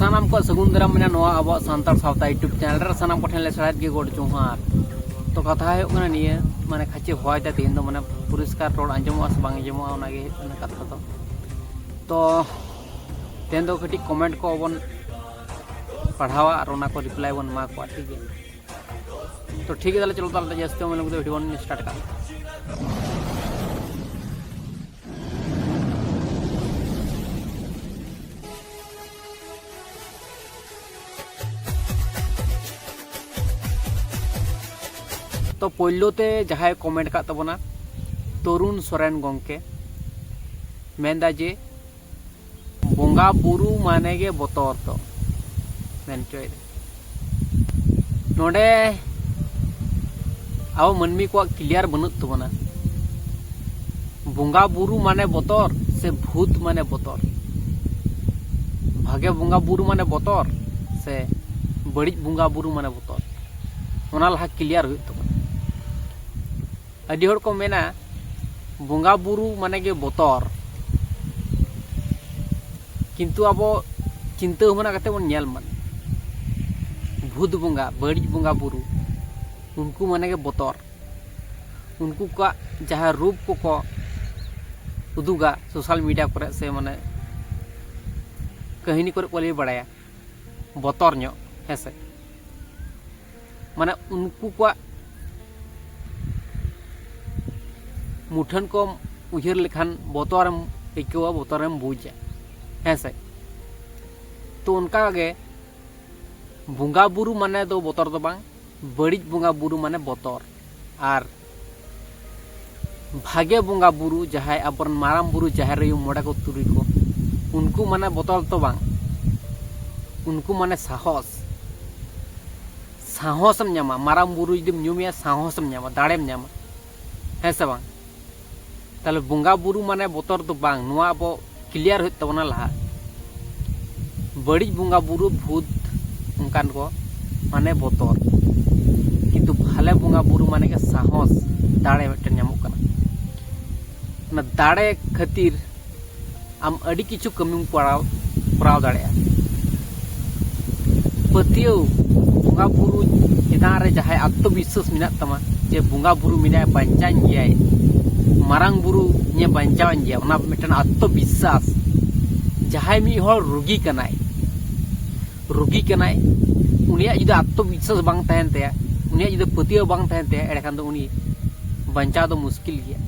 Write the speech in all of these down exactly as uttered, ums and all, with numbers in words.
ᱥᱟᱱᱟᱢ ᱠᱚᱣᱟᱜ ᱥᱟᱹᱜᱩᱱ ᱫᱟᱨᱟᱢ ᱢᱮᱱᱟᱜᱼᱟ ᱱᱚᱣᱟ ᱟᱵᱚᱣᱟᱜ ᱥᱟᱱᱛᱟᱲ ᱥᱟᱶᱛᱟ YouTube ᱪᱮᱱᱮᱞ ᱨᱮ᱾ ᱥᱟᱱᱟᱢ ᱠᱚᱴᱷᱮᱱ ᱞᱮ ᱥᱟᱨᱦᱟᱣᱮᱫ ᱜᱮ, ᱜᱚᱰ ᱡᱚᱦᱟᱨ᱾ ᱛᱚ ᱠᱟᱛᱷᱟ ᱦᱩᱭᱩᱜ ᱠᱟᱱᱟ ᱱᱤᱭᱟᱹ, ᱢᱟᱱᱮ ᱠᱷᱟᱪᱮ ᱦᱚᱭ ᱫᱟ ᱛᱮᱦᱮᱧ ᱫᱚ, ᱢᱟᱱᱮ ᱯᱚᱨᱤᱥᱠᱟᱨ ᱨᱚᱲ ᱟᱸᱡᱚᱢᱚᱜᱼᱟ ᱥᱮ ᱵᱟᱝ ᱟᱸᱡᱚᱢᱚᱜᱼᱟ, ᱚᱱᱟᱜᱮ ᱦᱩᱭᱩᱜ ᱠᱟᱱᱟ ᱠᱟᱛᱷᱟ ᱫᱚ᱾ ᱛᱚ ᱛᱮᱦᱮᱧ ᱫᱚ ᱠᱟᱹᱴᱤᱡ ᱠᱚᱢᱮᱱᱴ ᱠᱚ ᱵᱚᱱ ᱯᱟᱲᱦᱟᱣᱟ ᱟᱨ ᱚᱱᱟ ᱠᱚ ᱨᱤᱯᱞᱟᱭ ᱵᱚᱱ ᱮᱢᱟ ᱠᱚᱣᱟ, ᱴᱷᱤᱠ ᱜᱮᱭᱟ? ᱛᱚ ᱴᱷᱤᱠ ᱜᱮᱭᱟ, ᱛᱟᱦᱚᱞᱮ ᱪᱚᱞᱚ, ᱛᱟᱦᱚᱞᱮ ᱡᱟᱹᱥᱛᱤ ᱵᱟᱝ ᱢᱮᱱ ᱠᱟᱛᱮ ᱵᱷᱤᱰᱤᱭᱳ ᱵᱚᱱ ᱥᱴᱟᱨᱴ ᱠᱟᱜᱼᱟ᱾ ᱛᱚ ᱯᱳᱭᱞᱳ ᱛᱮ ᱡᱟᱦᱟᱸᱭ ᱠᱚᱢᱮᱱᱴ ᱠᱟᱜ ᱛᱟᱵᱚᱱᱟ, ᱛᱚᱨᱩᱱ ᱥᱚᱨᱮᱱ ᱜᱚᱢᱠᱮ ᱢᱮᱱᱫᱟ ᱡᱮ, ᱵᱚᱸᱜᱟ ᱵᱩᱨᱩ ᱢᱟᱱᱮ ᱜᱮ ᱵᱚᱛᱚᱨ ᱫᱚ, ᱢᱮᱱ ᱦᱚᱪᱚᱭᱮᱫᱟ᱾ ᱱᱚᱰᱮ ᱟᱵᱚ ᱢᱟᱹᱱᱢᱤ ᱠᱚᱣᱟᱜ ᱠᱞᱤᱭᱟᱨ ᱵᱟᱹᱱᱩᱜ ᱛᱟᱵᱚᱱᱟ, ᱵᱚᱸᱜᱟ ᱵᱩᱨᱩ ᱢᱟᱱᱮ ᱵᱚᱛᱚᱨ ᱥᱮ ᱵᱷᱩᱛ ᱢᱟᱱᱮ ᱵᱚᱛᱚᱨ? ᱵᱷᱟᱜᱮ ᱵᱚᱸᱜᱟ ᱵᱩᱨᱩ ᱢᱟᱱᱮ ᱵᱚᱛᱚᱨ ᱥᱮ ᱵᱟᱹᱲᱤᱡ ᱵᱚᱸᱜᱟ ᱵᱩᱨᱩ ᱢᱟᱱᱮ ᱵᱚᱛᱚᱨ? ᱚᱱᱟ ᱞᱟᱦᱟ ᱠᱞᱤᱭᱟᱨ ᱦᱩᱭᱩᱜ ᱛᱟᱵᱚᱱᱟ᱾ ᱟᱹᱰᱤ ᱦᱚᱲ ᱠᱚ ᱢᱮᱱᱟ, ᱵᱚᱸᱜᱟ ᱵᱩᱨᱩ ᱢᱟᱱᱮ ᱜᱮ ᱵᱚᱛᱚᱨ, ᱠᱤᱱᱛᱩ ᱟᱵᱚ ᱪᱤᱱᱛᱟᱹ ᱵᱷᱟᱵᱽᱱᱟ ᱠᱟᱛᱮ ᱵᱚᱱ ᱧᱮᱞ ᱢᱟ, ᱵᱷᱩᱛ ᱵᱚᱸᱜᱟ, ᱵᱟᱹᱲᱤᱡ ᱵᱚᱸᱜᱟ ᱵᱩᱨᱩ, ᱩᱱᱠᱩ ᱢᱟᱱᱮ ᱜᱮ ᱵᱚᱛᱚᱨ᱾ ᱩᱱᱠᱩ ᱠᱚᱣᱟᱜ ᱡᱟᱦᱟᱸ ᱨᱩᱯ ᱠᱚᱠᱚ ᱩᱫᱩᱜᱟ ᱥᱳᱥᱟᱞ ᱢᱤᱰᱤᱭᱟ ᱠᱚᱨᱮ ᱥᱮ ᱢᱟᱱᱮ ᱠᱟᱹᱦᱱᱤ ᱠᱚᱨᱮ ᱠᱚ ᱞᱟᱹᱭ ᱵᱟᱲᱟᱭᱟ, ᱵᱚᱛᱚᱨ ᱧᱚᱜ, ᱦᱮᱸ ᱥᱮ? ᱢᱟᱱᱮ ᱩᱱᱠᱩ ᱠᱚᱣᱟᱜ ᱢᱩᱴᱷᱟᱹᱱ ᱠᱚᱢ ᱩᱭᱦᱟᱹᱨ ᱞᱮᱠᱷᱟᱱ ᱵᱚᱛᱚᱨᱮᱢ ᱟᱹᱭᱠᱟᱹᱣᱟ, ᱵᱚᱛᱚᱨᱮᱢ ᱵᱩᱡᱟ, ᱦᱮᱸ ᱥᱮ? ᱛᱚ ᱚᱱᱠᱟ ᱜᱮ ᱵᱚᱸᱜᱟ ᱵᱩᱨᱩ ᱢᱟᱱᱮ ᱫᱚ ᱵᱚᱛᱚᱨ ᱫᱚ ᱵᱟᱝ, ᱵᱟᱹᱲᱤᱡ ᱵᱚᱸᱜᱟ ᱵᱩᱨᱩ ᱢᱟᱱᱮ ᱵᱚᱛᱚᱨ᱾ ᱟᱨ ᱵᱷᱟᱜᱮ ᱵᱚᱸᱜᱟ ᱵᱩᱨᱩ, ᱡᱟᱦᱟᱸᱭ ᱟᱵᱚᱨᱮᱱ ᱢᱟᱨᱟᱝ ᱵᱩᱨᱩ, ᱡᱟᱦᱮᱨ ᱟᱭᱳ, ᱢᱚᱬᱮ ᱠᱚ ᱛᱩᱨᱩᱭ ᱠᱚ, ᱩᱱᱠᱩ ᱢᱟᱱᱮ ᱵᱚᱛᱚᱨ ᱫᱚ ᱵᱟᱝ, ᱩᱱᱠᱩ ᱢᱟᱱᱮ ᱥᱟᱦᱚᱥ᱾ ᱥᱟᱦᱚᱥᱮᱢ ᱧᱟᱢᱟ, ᱢᱟᱨᱟᱝ ᱵᱩᱨᱩ ᱡᱩᱫᱤᱢ ᱧᱩᱢᱮᱭᱟ, ᱥᱟᱦᱚᱥᱮᱢ ᱧᱟᱢᱟ, ᱫᱟᱲᱮᱢ ᱧᱟᱢᱟ, ᱦᱮᱸ ᱥᱮ ᱵᱟᱝ? ᱛᱟᱦᱞᱮ ᱵᱚᱸᱜᱟ ᱵᱩᱨᱩ ᱢᱟᱱᱮ ᱵᱚᱛᱚᱨ ᱫᱚ ᱵᱟᱝ, ᱱᱚᱣᱟ ᱟᱵᱚ ᱠᱞᱤᱭᱟᱨ ᱦᱩᱭᱩᱜ ᱛᱟᱵᱚᱱᱟ ᱞᱟᱦᱟ᱾ ᱵᱟᱹᱲᱤᱡ ᱵᱚᱸᱜᱟ ᱵᱩᱨᱩ, ᱵᱷᱩᱛ, ᱚᱱᱠᱟᱱ ᱠᱚ ᱢᱟᱱᱮ ᱵᱚᱛᱚᱨ, ᱠᱤᱱᱛᱩ ᱵᱷᱟᱞᱮ ᱵᱚᱸᱜᱟ ᱵᱩᱨᱩ ᱢᱟᱱᱮ ᱜᱮ ᱥᱟᱦᱚᱥ, ᱫᱟᱲᱮ ᱢᱤᱫᱴᱮᱱ ᱧᱟᱢᱚᱜ ᱠᱟᱱᱟ᱾ ᱚᱱᱟ ᱫᱟᱲᱮ ᱠᱷᱟᱹᱛᱤᱨ ᱟᱢ ᱟᱹᱰᱤ ᱠᱤᱪᱷᱩ ᱠᱟᱹᱢᱤᱢ ᱠᱚᱨᱟᱣ, ᱠᱚᱨᱟᱣ ᱫᱟᱲᱮᱭᱟᱜᱼᱟ᱾ ᱯᱟᱹᱛᱭᱟᱹᱣ, ᱵᱚᱸᱜᱟ ᱵᱩᱨᱩ ᱪᱮᱛᱟᱱ ᱨᱮ ᱡᱟᱦᱟᱸᱭ ᱟᱛᱛᱚ ᱵᱤᱥᱥᱟᱥ ᱢᱮᱱᱟᱜ ᱛᱟᱢᱟ, ᱡᱮ ᱵᱚᱸᱜᱟ ᱵᱩᱨᱩ ᱢᱮᱱᱟᱭᱟ, ᱵᱟᱧᱪᱟᱣᱤᱧ ᱜᱮᱭᱟᱭ, ᱢᱟᱨᱟᱝ ᱵᱩᱨᱩ ᱤᱧᱮ ᱵᱟᱧᱪᱟᱣᱤᱧ ᱜᱮᱭᱟ, ᱚᱱᱟ ᱢᱤᱫᱴᱮᱱ ᱟᱛᱛᱚ ᱵᱤᱥᱥᱟᱥ᱾ ᱡᱟᱦᱟᱸᱭ ᱢᱤᱫ ᱦᱚᱲ ᱨᱩᱜᱤ ᱠᱟᱱᱟᱭ, ᱨᱩᱜᱤ ᱠᱟᱱᱟᱭ, ᱩᱱᱤᱭᱟᱜ ᱡᱩᱫᱤ ᱟᱛᱛᱚ ᱵᱤᱥᱥᱟᱥ ᱵᱟᱝ ᱛᱟᱦᱮᱱ ᱛᱟᱭᱟ, ᱩᱱᱤᱭᱟᱜ ᱡᱩᱫᱤ ᱯᱟᱹᱛᱭᱟᱹᱣ ᱵᱟᱝ ᱛᱟᱦᱮᱱ ᱛᱟᱭᱟ, ᱮᱸᱰᱮᱠᱷᱟᱱ ᱫᱚ ᱩᱱᱤ ᱵᱟᱧᱪᱟᱣ ᱫᱚ ᱢᱩᱥᱠᱤᱞ ᱜᱮᱭᱟ᱾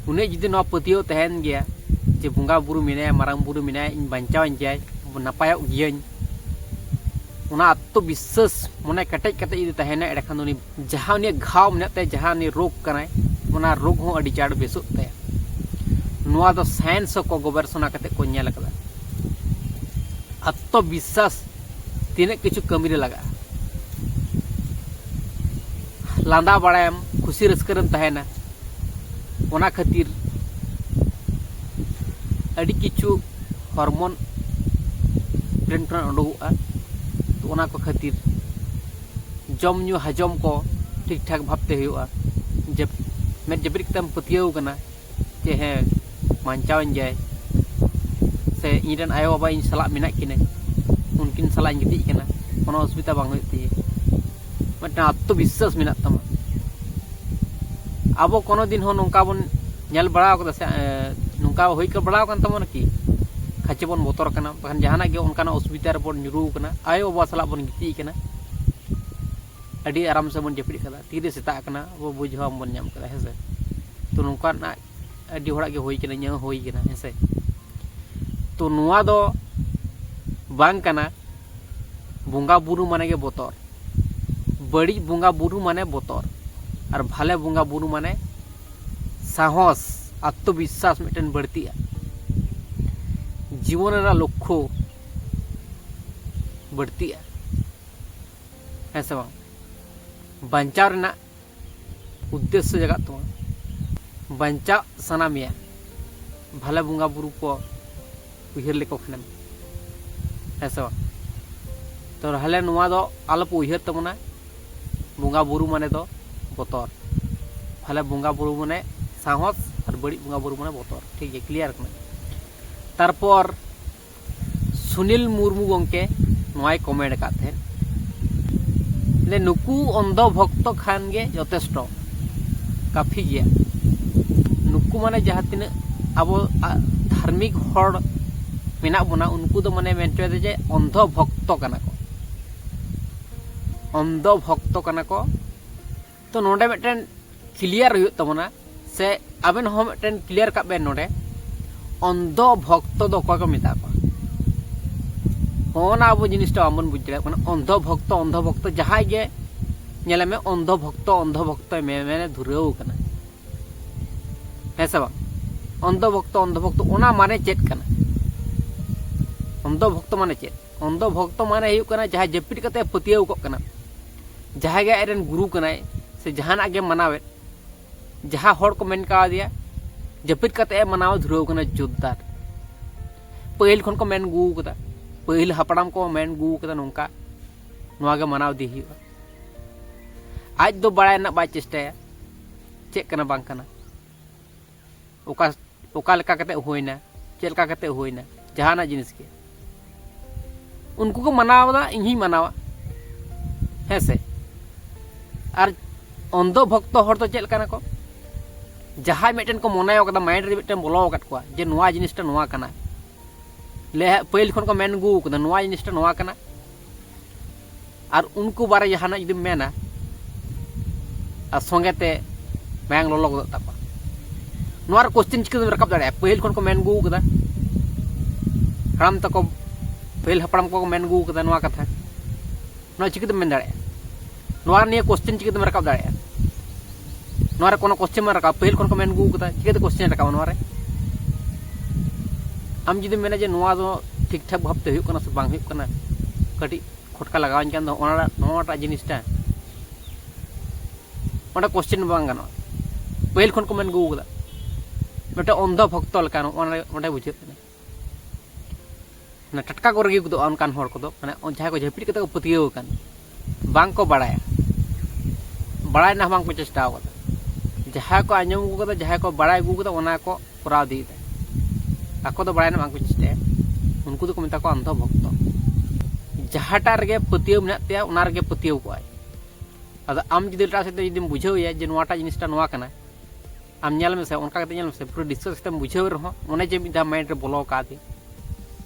ᱩᱱᱤᱭᱟᱜ ᱡᱩᱫᱤ ᱱᱚᱣᱟ ᱯᱟᱹᱛᱭᱟᱹᱣ ᱛᱟᱦᱮᱱ ᱜᱮᱭᱟ ᱡᱮ ᱵᱚᱸᱜᱟ ᱵᱩᱨᱩ ᱢᱮᱱᱟᱭᱟ, ᱢᱟᱨᱟᱝ ᱵᱩᱨᱩ ᱢᱮᱱᱟᱭᱟ, ᱤᱧ ᱵᱟᱧᱪᱟᱣᱤᱧ ᱜᱮᱭᱟᱭ, ᱱᱟᱯᱟᱭᱚᱜ ᱜᱤᱭᱟᱹᱧ, ᱚᱱᱟ ᱟᱛᱛᱚ ᱵᱤᱥᱥᱟᱥ ᱢᱚᱱᱮ ᱠᱮᱴᱮᱡ ᱠᱟᱛᱮ ᱡᱩᱫᱤ ᱛᱟᱦᱮᱱᱟ, ᱮᱸᱰᱮᱠᱷᱟᱱ ᱫᱚ ᱩᱱᱤ ᱡᱟᱦᱟᱸ ᱩᱱᱤᱭᱟᱜ ᱜᱷᱟᱣ ᱢᱮᱱᱟᱜ ᱛᱟᱭᱟ, ᱡᱟᱦᱟᱸ ᱩᱱᱤ ᱨᱳᱜᱽ ᱠᱟᱱᱟᱭ, ᱚᱱᱟ ᱨᱳᱜᱽ ᱦᱚᱸ ᱟᱹᱰᱤ ᱪᱟᱬ ᱵᱮᱥᱚᱜ ᱛᱟᱭᱟ᱾ ᱱᱚᱣᱟ ᱫᱚ ᱥᱟᱭᱮᱱᱥ ᱦᱚᱸᱠᱚ ᱜᱚᱵᱮᱨᱥᱚᱱᱟ ᱠᱟᱛᱮ ᱠᱚ ᱧᱮᱞ ᱟᱠᱟᱫᱟ᱾ ᱟᱛᱛᱚ ᱵᱤᱥᱥᱟᱥ ᱛᱤᱱᱟᱹᱜ ᱠᱤᱪᱷᱩ ᱠᱟᱹᱢᱤ ᱨᱮ ᱞᱟᱜᱟᱜᱼᱟ᱾ ᱞᱟᱸᱫᱟ ᱵᱟᱲᱟᱭᱟᱢ, ᱠᱷᱩᱥᱤ ᱨᱟᱹᱥᱠᱟᱹ ᱨᱮᱢ ᱛᱟᱦᱮᱱᱟ, ᱚᱱᱟ ᱠᱷᱟᱹᱛᱤᱨ ᱟᱹᱰᱤ ᱠᱤᱪᱷᱩ ᱦᱚᱨᱢᱚᱱ brain ᱠᱷᱚᱱᱟᱜ ᱩᱰᱩᱠᱚᱜᱼᱟ᱾ ᱛᱚ, ᱚᱱᱟ ᱠᱚ ᱠᱷᱟᱹᱛᱤᱨ ᱡᱚᱢ ᱧᱩ ᱦᱟᱡᱚᱢ ᱠᱚ ᱴᱷᱤᱠ ᱴᱷᱟᱠ ᱵᱷᱟᱵᱽᱛᱮ ᱦᱩᱭᱩᱜᱼᱟ᱾ ᱡᱟᱹᱯ-, ᱢᱮᱫ ᱡᱟᱹᱯᱤᱫ ᱠᱟᱛᱮᱢ ᱯᱟᱹᱛᱭᱟᱹᱣ ᱠᱟᱱᱟ ᱡᱮ ᱦᱮᱸ, ᱵᱟᱧᱪᱟᱣᱤᱧ ᱜᱮᱭᱟᱭ, ᱥᱮ ᱤᱧ ᱨᱮᱱ ᱟᱭᱳ ᱵᱟᱵᱟ ᱤᱧ ᱥᱟᱞᱟᱜ ᱢᱮᱱᱟᱜ ᱠᱤᱱᱟᱹ, ᱩᱱᱠᱤᱱ ᱥᱟᱞᱟᱜ ᱤᱧ ᱜᱤᱛᱤᱡ ᱠᱟᱱᱟ, ᱠᱳᱱᱳ ᱚᱥᱩᱵᱤᱫᱷᱟ ᱵᱟᱝ ᱦᱩᱭᱩᱜ ᱛᱤᱧᱟᱹ, ᱢᱤᱫᱴᱟᱝ ᱟᱛᱛᱚ ᱵᱤᱥᱥᱟᱥ ᱢᱮᱱᱟᱜ ᱛᱟᱢᱟ᱾ ᱟᱵᱚ ᱠᱳᱱᱳ ᱫᱤᱱ ᱦᱚᱸ ᱱᱚᱝᱠᱟ ᱵᱚᱱ ᱧᱮᱞ ᱵᱟᱲᱟ ᱟᱠᱟᱫᱟ ᱥᱮ, ᱮ, ᱱᱚᱝᱠᱟ ᱦᱩᱭ ᱠᱚ ᱵᱟᱲᱟ ᱟᱠᱟᱱ ᱛᱟᱵᱚᱱᱟ ᱠᱤ? ᱠᱷᱟᱪᱮ ᱵᱚᱱ ᱵᱚᱛᱚᱨ ᱟᱠᱟᱱᱟ, ᱵᱟᱠᱷᱟᱱ ᱡᱟᱦᱟᱱᱟᱜ ᱜᱮ ᱚᱱᱠᱟᱱᱟᱜ ᱚᱥᱩᱵᱤᱫᱷᱟ ᱨᱮᱵᱚᱱ ᱧᱩᱨᱩ ᱟᱠᱟᱱᱟ, ᱟᱭᱳ ᱵᱟᱵᱟ ᱥᱟᱞᱟᱜ ᱵᱚᱱ ᱜᱤᱛᱤᱡ ᱟᱠᱟᱱᱟ, ᱟᱹᱰᱤ ᱟᱨᱟᱢ ᱥᱮ ᱵᱚᱱ ᱡᱟᱹᱯᱤᱫ ᱟᱠᱟᱫᱟ, ᱛᱤᱨᱮ ᱥᱮᱛᱟᱜ ᱟᱠᱟᱱᱟ ᱟᱵᱚ ᱵᱩᱡᱽ ᱦᱚᱸ ᱵᱟᱵᱚᱱ ᱧᱟᱢ ᱟᱠᱟᱫᱟ, ᱦᱮᱸ ᱥᱮ? ᱛᱚ, ᱱᱚᱝᱠᱟᱱᱟᱜ ᱟᱹᱰᱤ ᱦᱚᱲᱟᱜ ᱜᱮ ᱦᱩᱭ ᱠᱟᱱᱟ, ᱤᱧᱟᱹᱜ ᱦᱚᱸ ᱦᱩᱭ ᱠᱟᱱᱟ, ᱦᱮᱸ ᱥᱮ? ᱛᱚ, ᱱᱚᱣᱟ ᱫᱚ ᱵᱟᱝ ᱠᱟᱱᱟ ᱵᱚᱸᱜᱟ ᱵᱩᱨᱩ ᱢᱟᱱᱮ ᱜᱮ ᱵᱚᱛᱚᱨ, ᱵᱟᱹᱲᱤᱡ ᱵᱚᱸᱜᱟ ᱵᱩᱨᱩ ᱢᱟᱱᱮ ᱵᱚᱛᱚᱨ, ᱟᱨ ᱵᱷᱟᱞᱮ ᱵᱚᱸᱜᱟ ᱵᱩᱨᱩ ᱢᱟᱱᱮ ᱥᱟᱦᱚᱥ, ᱟᱛᱛᱚᱵᱤᱥᱥᱟᱥ ᱢᱤᱫᱴᱮᱱ ᱵᱟᱹᱲᱛᱤᱜᱼᱟ, ᱡᱤᱵᱚᱱ ᱨᱮᱱᱟᱜ ᱞᱚᱠᱠᱷᱚ ᱵᱟᱹᱲᱛᱤᱜᱼᱟ, ᱦᱮᱸ ᱥᱮ ᱵᱟᱝ? ᱵᱟᱧᱪᱟᱣ ᱨᱮᱱᱟᱜ ᱩᱫᱽᱫᱮᱥᱥᱚ ᱡᱟᱜᱟᱜ ᱛᱟᱢᱟ, ᱵᱟᱧᱪᱟᱜ ᱥᱟᱱᱟ ᱢᱮᱭᱟ, ᱵᱷᱟᱞᱮ ᱵᱚᱸᱜᱟ ᱵᱩᱨᱩ ᱠᱚ ᱩᱭᱦᱟᱹᱨ ᱞᱮᱠᱚ ᱠᱷᱟᱱᱮᱢ, ᱦᱮᱸ ᱥᱮ ᱵᱟᱝ? ᱛᱚ ᱛᱟᱦᱞᱮ ᱱᱚᱣᱟ ᱫᱚ ᱟᱞᱚᱯᱮ ᱩᱭᱦᱟᱹᱨ ᱛᱟᱵᱚᱱᱟ, ᱵᱚᱸᱜᱟ ᱵᱩᱨᱩ ᱢᱟᱱᱮ ᱫᱚ ᱵᱚᱛᱚᱨ, ᱵᱷᱟᱞᱮ ᱵᱚᱸᱜᱟ ᱵᱩᱨᱩ ᱢᱟᱱᱮ ᱥᱟᱦᱚᱥ, ᱟᱨ ᱵᱟᱹᱲᱤᱡ ᱵᱚᱸᱜᱟ ᱵᱩᱨᱩ ᱢᱟᱱᱮ ᱵᱚᱛᱚᱨ᱾ ᱴᱷᱤᱠ ᱜᱮᱭᱟ, ᱠᱞᱤᱭᱟᱨ ᱠᱟᱱᱟ᱾ ᱛᱟᱨᱯᱚᱨ ᱥᱩᱱᱤᱞ ᱢᱩᱨᱢᱩ ᱜᱚᱢᱠᱮ ᱱᱚᱣᱟᱭ ᱠᱚᱢᱮᱱᱴ ᱟᱠᱟᱫ ᱛᱟᱦᱮᱸᱫ, ᱞᱮ ᱱᱩᱠᱩ ᱚᱱᱫᱷᱚ ᱵᱷᱚᱠᱛᱚ ᱠᱷᱟᱱ ᱜᱮ ᱡᱚᱛᱷᱮᱥᱴᱚ, ᱠᱟᱯᱷᱤ ᱜᱮᱭᱟ᱾ ᱱᱩᱠᱩ ᱢᱟᱱᱮ ᱡᱟᱦᱟᱸ ᱛᱤᱱᱟᱹᱜ ᱟᱵᱚ ᱟ-, ᱫᱷᱟᱨᱢᱤᱠ ᱦᱚᱲ ᱢᱮᱱᱟᱜ ᱵᱚᱱᱟ, ᱩᱱᱠᱩ ᱫᱚ ᱢᱟᱱᱮ ᱢᱮᱱ ᱦᱚᱪᱚᱭᱮᱫᱟ ᱡᱮ ᱚᱱᱫᱷᱚ ᱵᱷᱚᱠᱛᱚ ᱠᱟᱱᱟ ᱠᱚ, ᱚᱱᱫᱷᱚ ᱵᱷᱚᱠᱛᱚ ᱠᱟᱱᱟ ᱠᱚ᱾ ᱛᱚ ᱱᱚᱰᱮ ᱢᱤᱫᱴᱮᱱ ᱠᱞᱤᱭᱟᱨ ᱦᱩᱭᱩᱜ ᱛᱟᱵᱚᱱᱟ, ᱥᱮ ᱟᱵᱮᱱ ᱦᱚᱸ ᱢᱤᱫᱴᱮᱱ ᱠᱞᱤᱭᱟᱨ ᱠᱟᱜ ᱵᱮᱱ ᱱᱚᱰᱮ, ᱚᱱᱫᱷᱚ ᱵᱷᱚᱠᱛᱚ ᱫᱚ ᱚᱠᱚᱭ ᱠᱚ ᱢᱮᱛᱟ ᱠᱚᱣᱟ? ᱦᱚᱸ, ᱚᱱᱟ ᱟᱵᱚ ᱡᱤᱱᱤᱥᱴᱟ ᱵᱟᱵᱚᱱ ᱵᱩᱡᱽ ᱫᱟᱲᱮᱭᱟᱜ ᱠᱟᱱᱟ᱾ ᱚᱱᱫᱷᱚ ᱵᱷᱚᱠᱛᱚ, ᱚᱱᱫᱷᱚ ᱵᱷᱚᱠᱛᱚ, ᱡᱟᱦᱟᱸᱭ ᱜᱮ ᱧᱮᱞᱮ ᱢᱮ, ᱚᱱᱫᱷᱚ ᱵᱷᱚᱠᱛᱚ, ᱚᱱᱫᱷᱚ ᱵᱷᱚᱠᱛᱚᱭ ᱢᱮ-, ᱢᱮᱱᱮ ᱫᱷᱩᱨᱟᱹᱣ ᱠᱟᱱᱟ, ᱦᱮᱸ ᱥᱮ ᱵᱟᱝ? ᱚᱱᱫᱷᱚ ᱵᱷᱚᱠᱛᱚ, ᱚᱱᱫᱷᱚ ᱵᱷᱚᱠᱛᱚ, ᱚᱱᱟ ᱢᱟᱱᱮ ᱪᱮᱫ ᱠᱟᱱᱟ? ᱚᱱᱫᱷᱚ ᱵᱷᱚᱠᱛᱚ ᱢᱟᱱᱮ ᱪᱮᱫ? ᱚᱱᱫᱷᱚ ᱵᱷᱚᱠᱛᱚ ᱢᱟᱱᱮ ᱦᱩᱭᱩᱜ ᱠᱟᱱᱟ ᱡᱟᱦᱟᱸᱭ ᱡᱟᱹᱯᱤᱫ ᱠᱟᱛᱮ ᱯᱟᱹᱛᱭᱟᱹᱣ ᱠᱚᱜ ᱠᱟᱱᱟ, ᱡᱟᱦᱟᱸᱭ ᱜᱮ ᱟᱡᱨᱮᱱ ᱜᱩᱨᱩ ᱠᱟᱱᱟᱭ ᱥᱮ ᱡᱟᱦᱟᱱᱟᱜ ᱜᱮ ᱢᱟᱱᱟᱣᱮᱫ, ᱡᱟᱦᱟᱸ ᱦᱚᱲ ᱠᱚ ᱢᱮᱱ ᱠᱟᱣᱫᱮᱭᱟ, ᱡᱟᱹᱯᱤᱫ ᱠᱟᱛᱮ ᱮ ᱢᱟᱱᱟᱣ ᱫᱷᱩᱨᱟᱹᱣ ᱠᱟᱱᱟ ᱡᱳᱨᱫᱟᱨ᱾ ᱯᱟᱹᱦᱤᱞ ᱠᱷᱚᱱ ᱠᱚ ᱢᱮᱱ ᱟᱹᱜᱩ ᱠᱟᱫᱟ, ᱯᱟᱹᱦᱤᱞ ᱦᱟᱯᱲᱟᱢ ᱠᱚ ᱢᱮᱱ ᱟᱹᱜᱩ ᱠᱟᱫᱟ ᱱᱚᱝᱠᱟ, ᱱᱚᱣᱟ ᱜᱮ ᱢᱟᱱᱟᱣ ᱤᱫᱤ ᱦᱩᱭᱩᱜᱼᱟ᱾ ᱟᱡ ᱫᱚ ᱵᱟᱲᱟᱭ ᱨᱮᱱᱟᱜ ᱵᱟᱭ ᱪᱮᱥᱴᱟᱭᱟ ᱪᱮᱫ ᱠᱟᱱᱟ ᱵᱟᱝ ᱠᱟᱱᱟ, ᱚᱠᱟ, ᱚᱠᱟ ᱞᱮᱠᱟ ᱠᱟᱛᱮ ᱦᱩᱭᱱᱟ, ᱪᱮᱫ ᱞᱮᱠᱟ ᱠᱟᱛᱮ ᱦᱩᱭᱱᱟ, ᱡᱟᱦᱟᱱᱟᱜ ᱡᱤᱱᱤᱥ ᱜᱮ᱾ ᱩᱱᱠᱩ ᱠᱚ ᱢᱟᱱᱟᱣ ᱮᱫᱟ, ᱤᱧ ᱦᱚᱸᱧ ᱢᱟᱱᱟᱣᱟ, ᱦᱮᱸ ᱥᱮ? ᱟᱨ ᱚᱱᱫᱷᱚ ᱵᱷᱚᱠᱛᱚ ᱦᱚᱲ ᱫᱚ ᱪᱮᱫ ᱞᱮᱠᱟᱱᱟ ᱠᱚ? ᱡᱟᱦᱟᱸᱭ ᱢᱤᱫᱴᱮᱱ ᱠᱚ ᱢᱚᱱᱮ ᱠᱟᱫᱟ, ᱢᱟᱭᱤᱱᱰ ᱨᱮ ᱢᱤᱫᱴᱮᱱ ᱵᱚᱞᱚ ᱟᱠᱟᱫ ᱠᱚᱣᱟ ᱡᱮ ᱱᱚᱣᱟ ᱡᱤᱱᱤᱥᱴᱟ ᱱᱚᱣᱟ ᱠᱟᱱᱟ, ᱞᱮ ᱯᱟᱹᱦᱤᱞ ᱠᱷᱚᱱ ᱠᱚ ᱢᱮᱱ ᱟᱹᱜᱩ ᱠᱟᱫᱟ ᱱᱚᱣᱟ ᱡᱤᱱᱤᱥᱴᱟ ᱱᱚᱣᱟ ᱠᱟᱱᱟ, ᱟᱨ ᱩᱱᱠᱩ ᱵᱟᱨᱮ ᱡᱟᱦᱟᱱᱟᱜ ᱡᱩᱫᱤᱢ ᱢᱮᱱᱟ, ᱟᱨ ᱥᱚᱸᱜᱮ ᱛᱮ ᱢᱟᱭᱟᱝ ᱞᱚᱞᱚ ᱜᱚᱫᱚᱜ ᱛᱟᱠᱚᱣᱟ᱾ ᱱᱚᱣᱟ ᱨᱮ ᱠᱚᱥᱪᱮᱱ ᱪᱤᱠᱟᱹᱛᱮᱢ ᱨᱟᱠᱟᱵ ᱫᱟᱲᱮᱭᱟᱜᱼᱟ? ᱯᱟᱹᱦᱤᱞ ᱠᱷᱚᱱ ᱠᱚ ᱢᱮᱱ ᱟᱹᱜᱩ ᱠᱟᱫᱟ, ᱦᱟᱲᱟᱢ ᱛᱟᱠᱚ, ᱯᱟᱹᱦᱤᱞ ᱦᱟᱯᱲᱟᱢ ᱠᱚᱠᱚ ᱢᱮᱱ ᱟᱹᱜᱩ ᱠᱟᱫᱟ ᱱᱚᱣᱟ ᱠᱟᱛᱷᱟ, ᱱᱚᱣᱟ ᱪᱤᱠᱟᱹᱛᱮᱢ ᱢᱮᱱ ᱫᱟᱲᱮᱭᱟᱜᱼᱟ? ᱱᱚᱣᱟ ᱱᱤᱭᱟᱹ ᱠᱚᱥᱪᱮᱱ ᱪᱤᱠᱟᱹᱛᱮᱢ ᱨᱟᱠᱟᱵ ᱫᱟᱲᱮᱭᱟᱜᱼᱟ? ᱱᱚᱣᱟ ᱨᱮ ᱠᱳᱱᱳ ᱠᱚᱥᱪᱮᱱ ᱵᱟᱝ ᱨᱟᱠᱟᱵ, ᱯᱟᱹᱦᱤᱞ ᱠᱷᱚᱱ ᱠᱚ ᱢᱮᱱ ᱟᱹᱜᱩ ᱠᱟᱫᱟ, ᱪᱤᱠᱟᱹᱛᱮ ᱠᱚᱥᱪᱮᱱ ᱨᱟᱠᱟᱵᱟ ᱱᱚᱣᱟ ᱨᱮ? ᱟᱢ ᱡᱩᱫᱤᱢ ᱢᱮᱱᱟ ᱡᱮ ᱱᱚᱣᱟ ᱫᱚ ᱴᱷᱤᱠ ᱴᱷᱟᱠ ᱵᱷᱟᱵᱛᱮ ᱦᱩᱭᱩᱜ ᱠᱟᱱᱟ ᱥᱮ ᱵᱟᱝ ᱦᱩᱭᱩᱜ ᱠᱟᱱᱟ, ᱠᱟᱹᱴᱤᱡ ᱠᱷᱚᱴᱠᱟ ᱞᱟᱜᱟᱣᱟᱹᱧ ᱠᱟᱱ ᱫᱚ ᱚᱱᱟ, ᱱᱚᱣᱟᱴᱟᱜ ᱡᱤᱱᱤᱥᱴᱟ, ᱚᱸᱰᱮ ᱠᱚᱥᱪᱮᱱ ᱵᱟᱝ ᱜᱟᱱᱚᱜᱼᱟ᱾ ᱯᱟᱹᱦᱤᱞ ᱠᱷᱚᱱ ᱠᱚ ᱢᱮᱱ ᱟᱹᱜᱩ ᱠᱟᱫᱟ, ᱢᱤᱫᱴᱮᱱ ᱚᱱᱫᱷᱚ ᱵᱷᱚᱠᱛᱚ ᱞᱮᱠᱟ ᱱᱚᱜᱼᱚ ᱱᱚᱰᱮ ᱵᱩᱡᱷᱟᱹᱜ ᱠᱟᱱᱟ᱾ ᱢᱟᱱᱮ ᱴᱟᱴᱠᱟ ᱠᱚ ᱨᱟᱹᱜᱤ ᱜᱚᱫᱚᱜᱼᱟ ᱚᱱᱠᱟᱱ ᱦᱚᱲ ᱠᱚᱫᱚ, ᱢᱟᱱᱮ ᱡᱟᱦᱟᱸᱭ ᱠᱚ ᱡᱟᱹᱯᱤᱫ ᱠᱟᱛᱮ ᱠᱚ ᱯᱟᱹᱛᱭᱟᱹᱣ ᱟᱠᱟᱱ, ᱵᱟᱝ ᱠᱚ ᱵᱟᱲᱟᱭᱟ, ᱵᱟᱲᱟᱭ ᱨᱮᱱᱟᱜ ᱦᱚᱸ ᱵᱟᱝ ᱠᱚ ᱪᱮᱥᱴᱟ ᱟᱠᱟᱫᱟ᱾ ᱡᱟᱦᱟᱸᱭ ᱠᱚ ᱟᱸᱡᱚᱢ ᱟᱹᱜᱩ ᱠᱟᱫᱟ, ᱡᱟᱦᱟᱸᱭ ᱠᱚ ᱵᱟᱲᱟᱭ ᱟᱹᱜᱩ ᱠᱟᱫᱟ, ᱚᱱᱟ ᱠᱚ ᱠᱚᱨᱟᱣ ᱤᱫᱤᱭᱮᱫᱟ᱾ ᱟᱠᱚ ᱫᱚ ᱵᱟᱲᱟᱭ ᱨᱮᱱᱟᱜ ᱵᱟᱝ ᱠᱚ ᱪᱮᱥᱴᱟᱭᱟ, ᱩᱱᱠᱩ ᱫᱚᱠᱚ ᱢᱮᱛᱟ ᱠᱚᱣᱟ ᱚᱱᱫᱷᱚ ᱵᱷᱚᱠᱛᱚ᱾ ᱡᱟᱦᱟᱸᱴᱟᱜ ᱨᱮᱜᱮ ᱯᱟᱹᱛᱭᱟᱹᱣ ᱢᱮᱱᱟᱜ ᱛᱟᱭᱟ, ᱚᱱᱟ ᱨᱮᱜᱮ ᱯᱟᱹᱛᱭᱟᱹᱣ ᱠᱚᱜᱼᱟᱭ᱾ ᱟᱫᱚ ᱟᱢ ᱡᱩᱫᱤ ᱮᱴᱟᱜ ᱥᱮᱫ ᱛᱮ ᱡᱩᱫᱤᱢ ᱵᱩᱡᱷᱟᱹᱣ ᱮᱭᱟ ᱡᱮ ᱱᱚᱣᱟᱴᱟᱜ ᱡᱤᱱᱤᱥᱴᱟ ᱱᱚᱣᱟ ᱠᱟᱱᱟ, ᱟᱢ ᱧᱮᱞ ᱢᱮᱥᱮ, ᱚᱱᱠᱟ ᱠᱟᱛᱮ ᱧᱮᱞ ᱢᱮᱥᱮ, ᱯᱩᱨᱟᱹ ᱰᱤᱥᱠᱟᱥ ᱠᱟᱛᱮᱢ ᱵᱩᱡᱷᱟᱹᱣ ᱨᱮᱦᱚᱸ, ᱚᱱᱮ ᱡᱮ ᱢᱤᱫ ᱫᱷᱟᱣ ᱢᱟᱭᱤᱱᱰ ᱨᱮ ᱵᱚᱞᱚ ᱟᱠᱟᱫᱮ,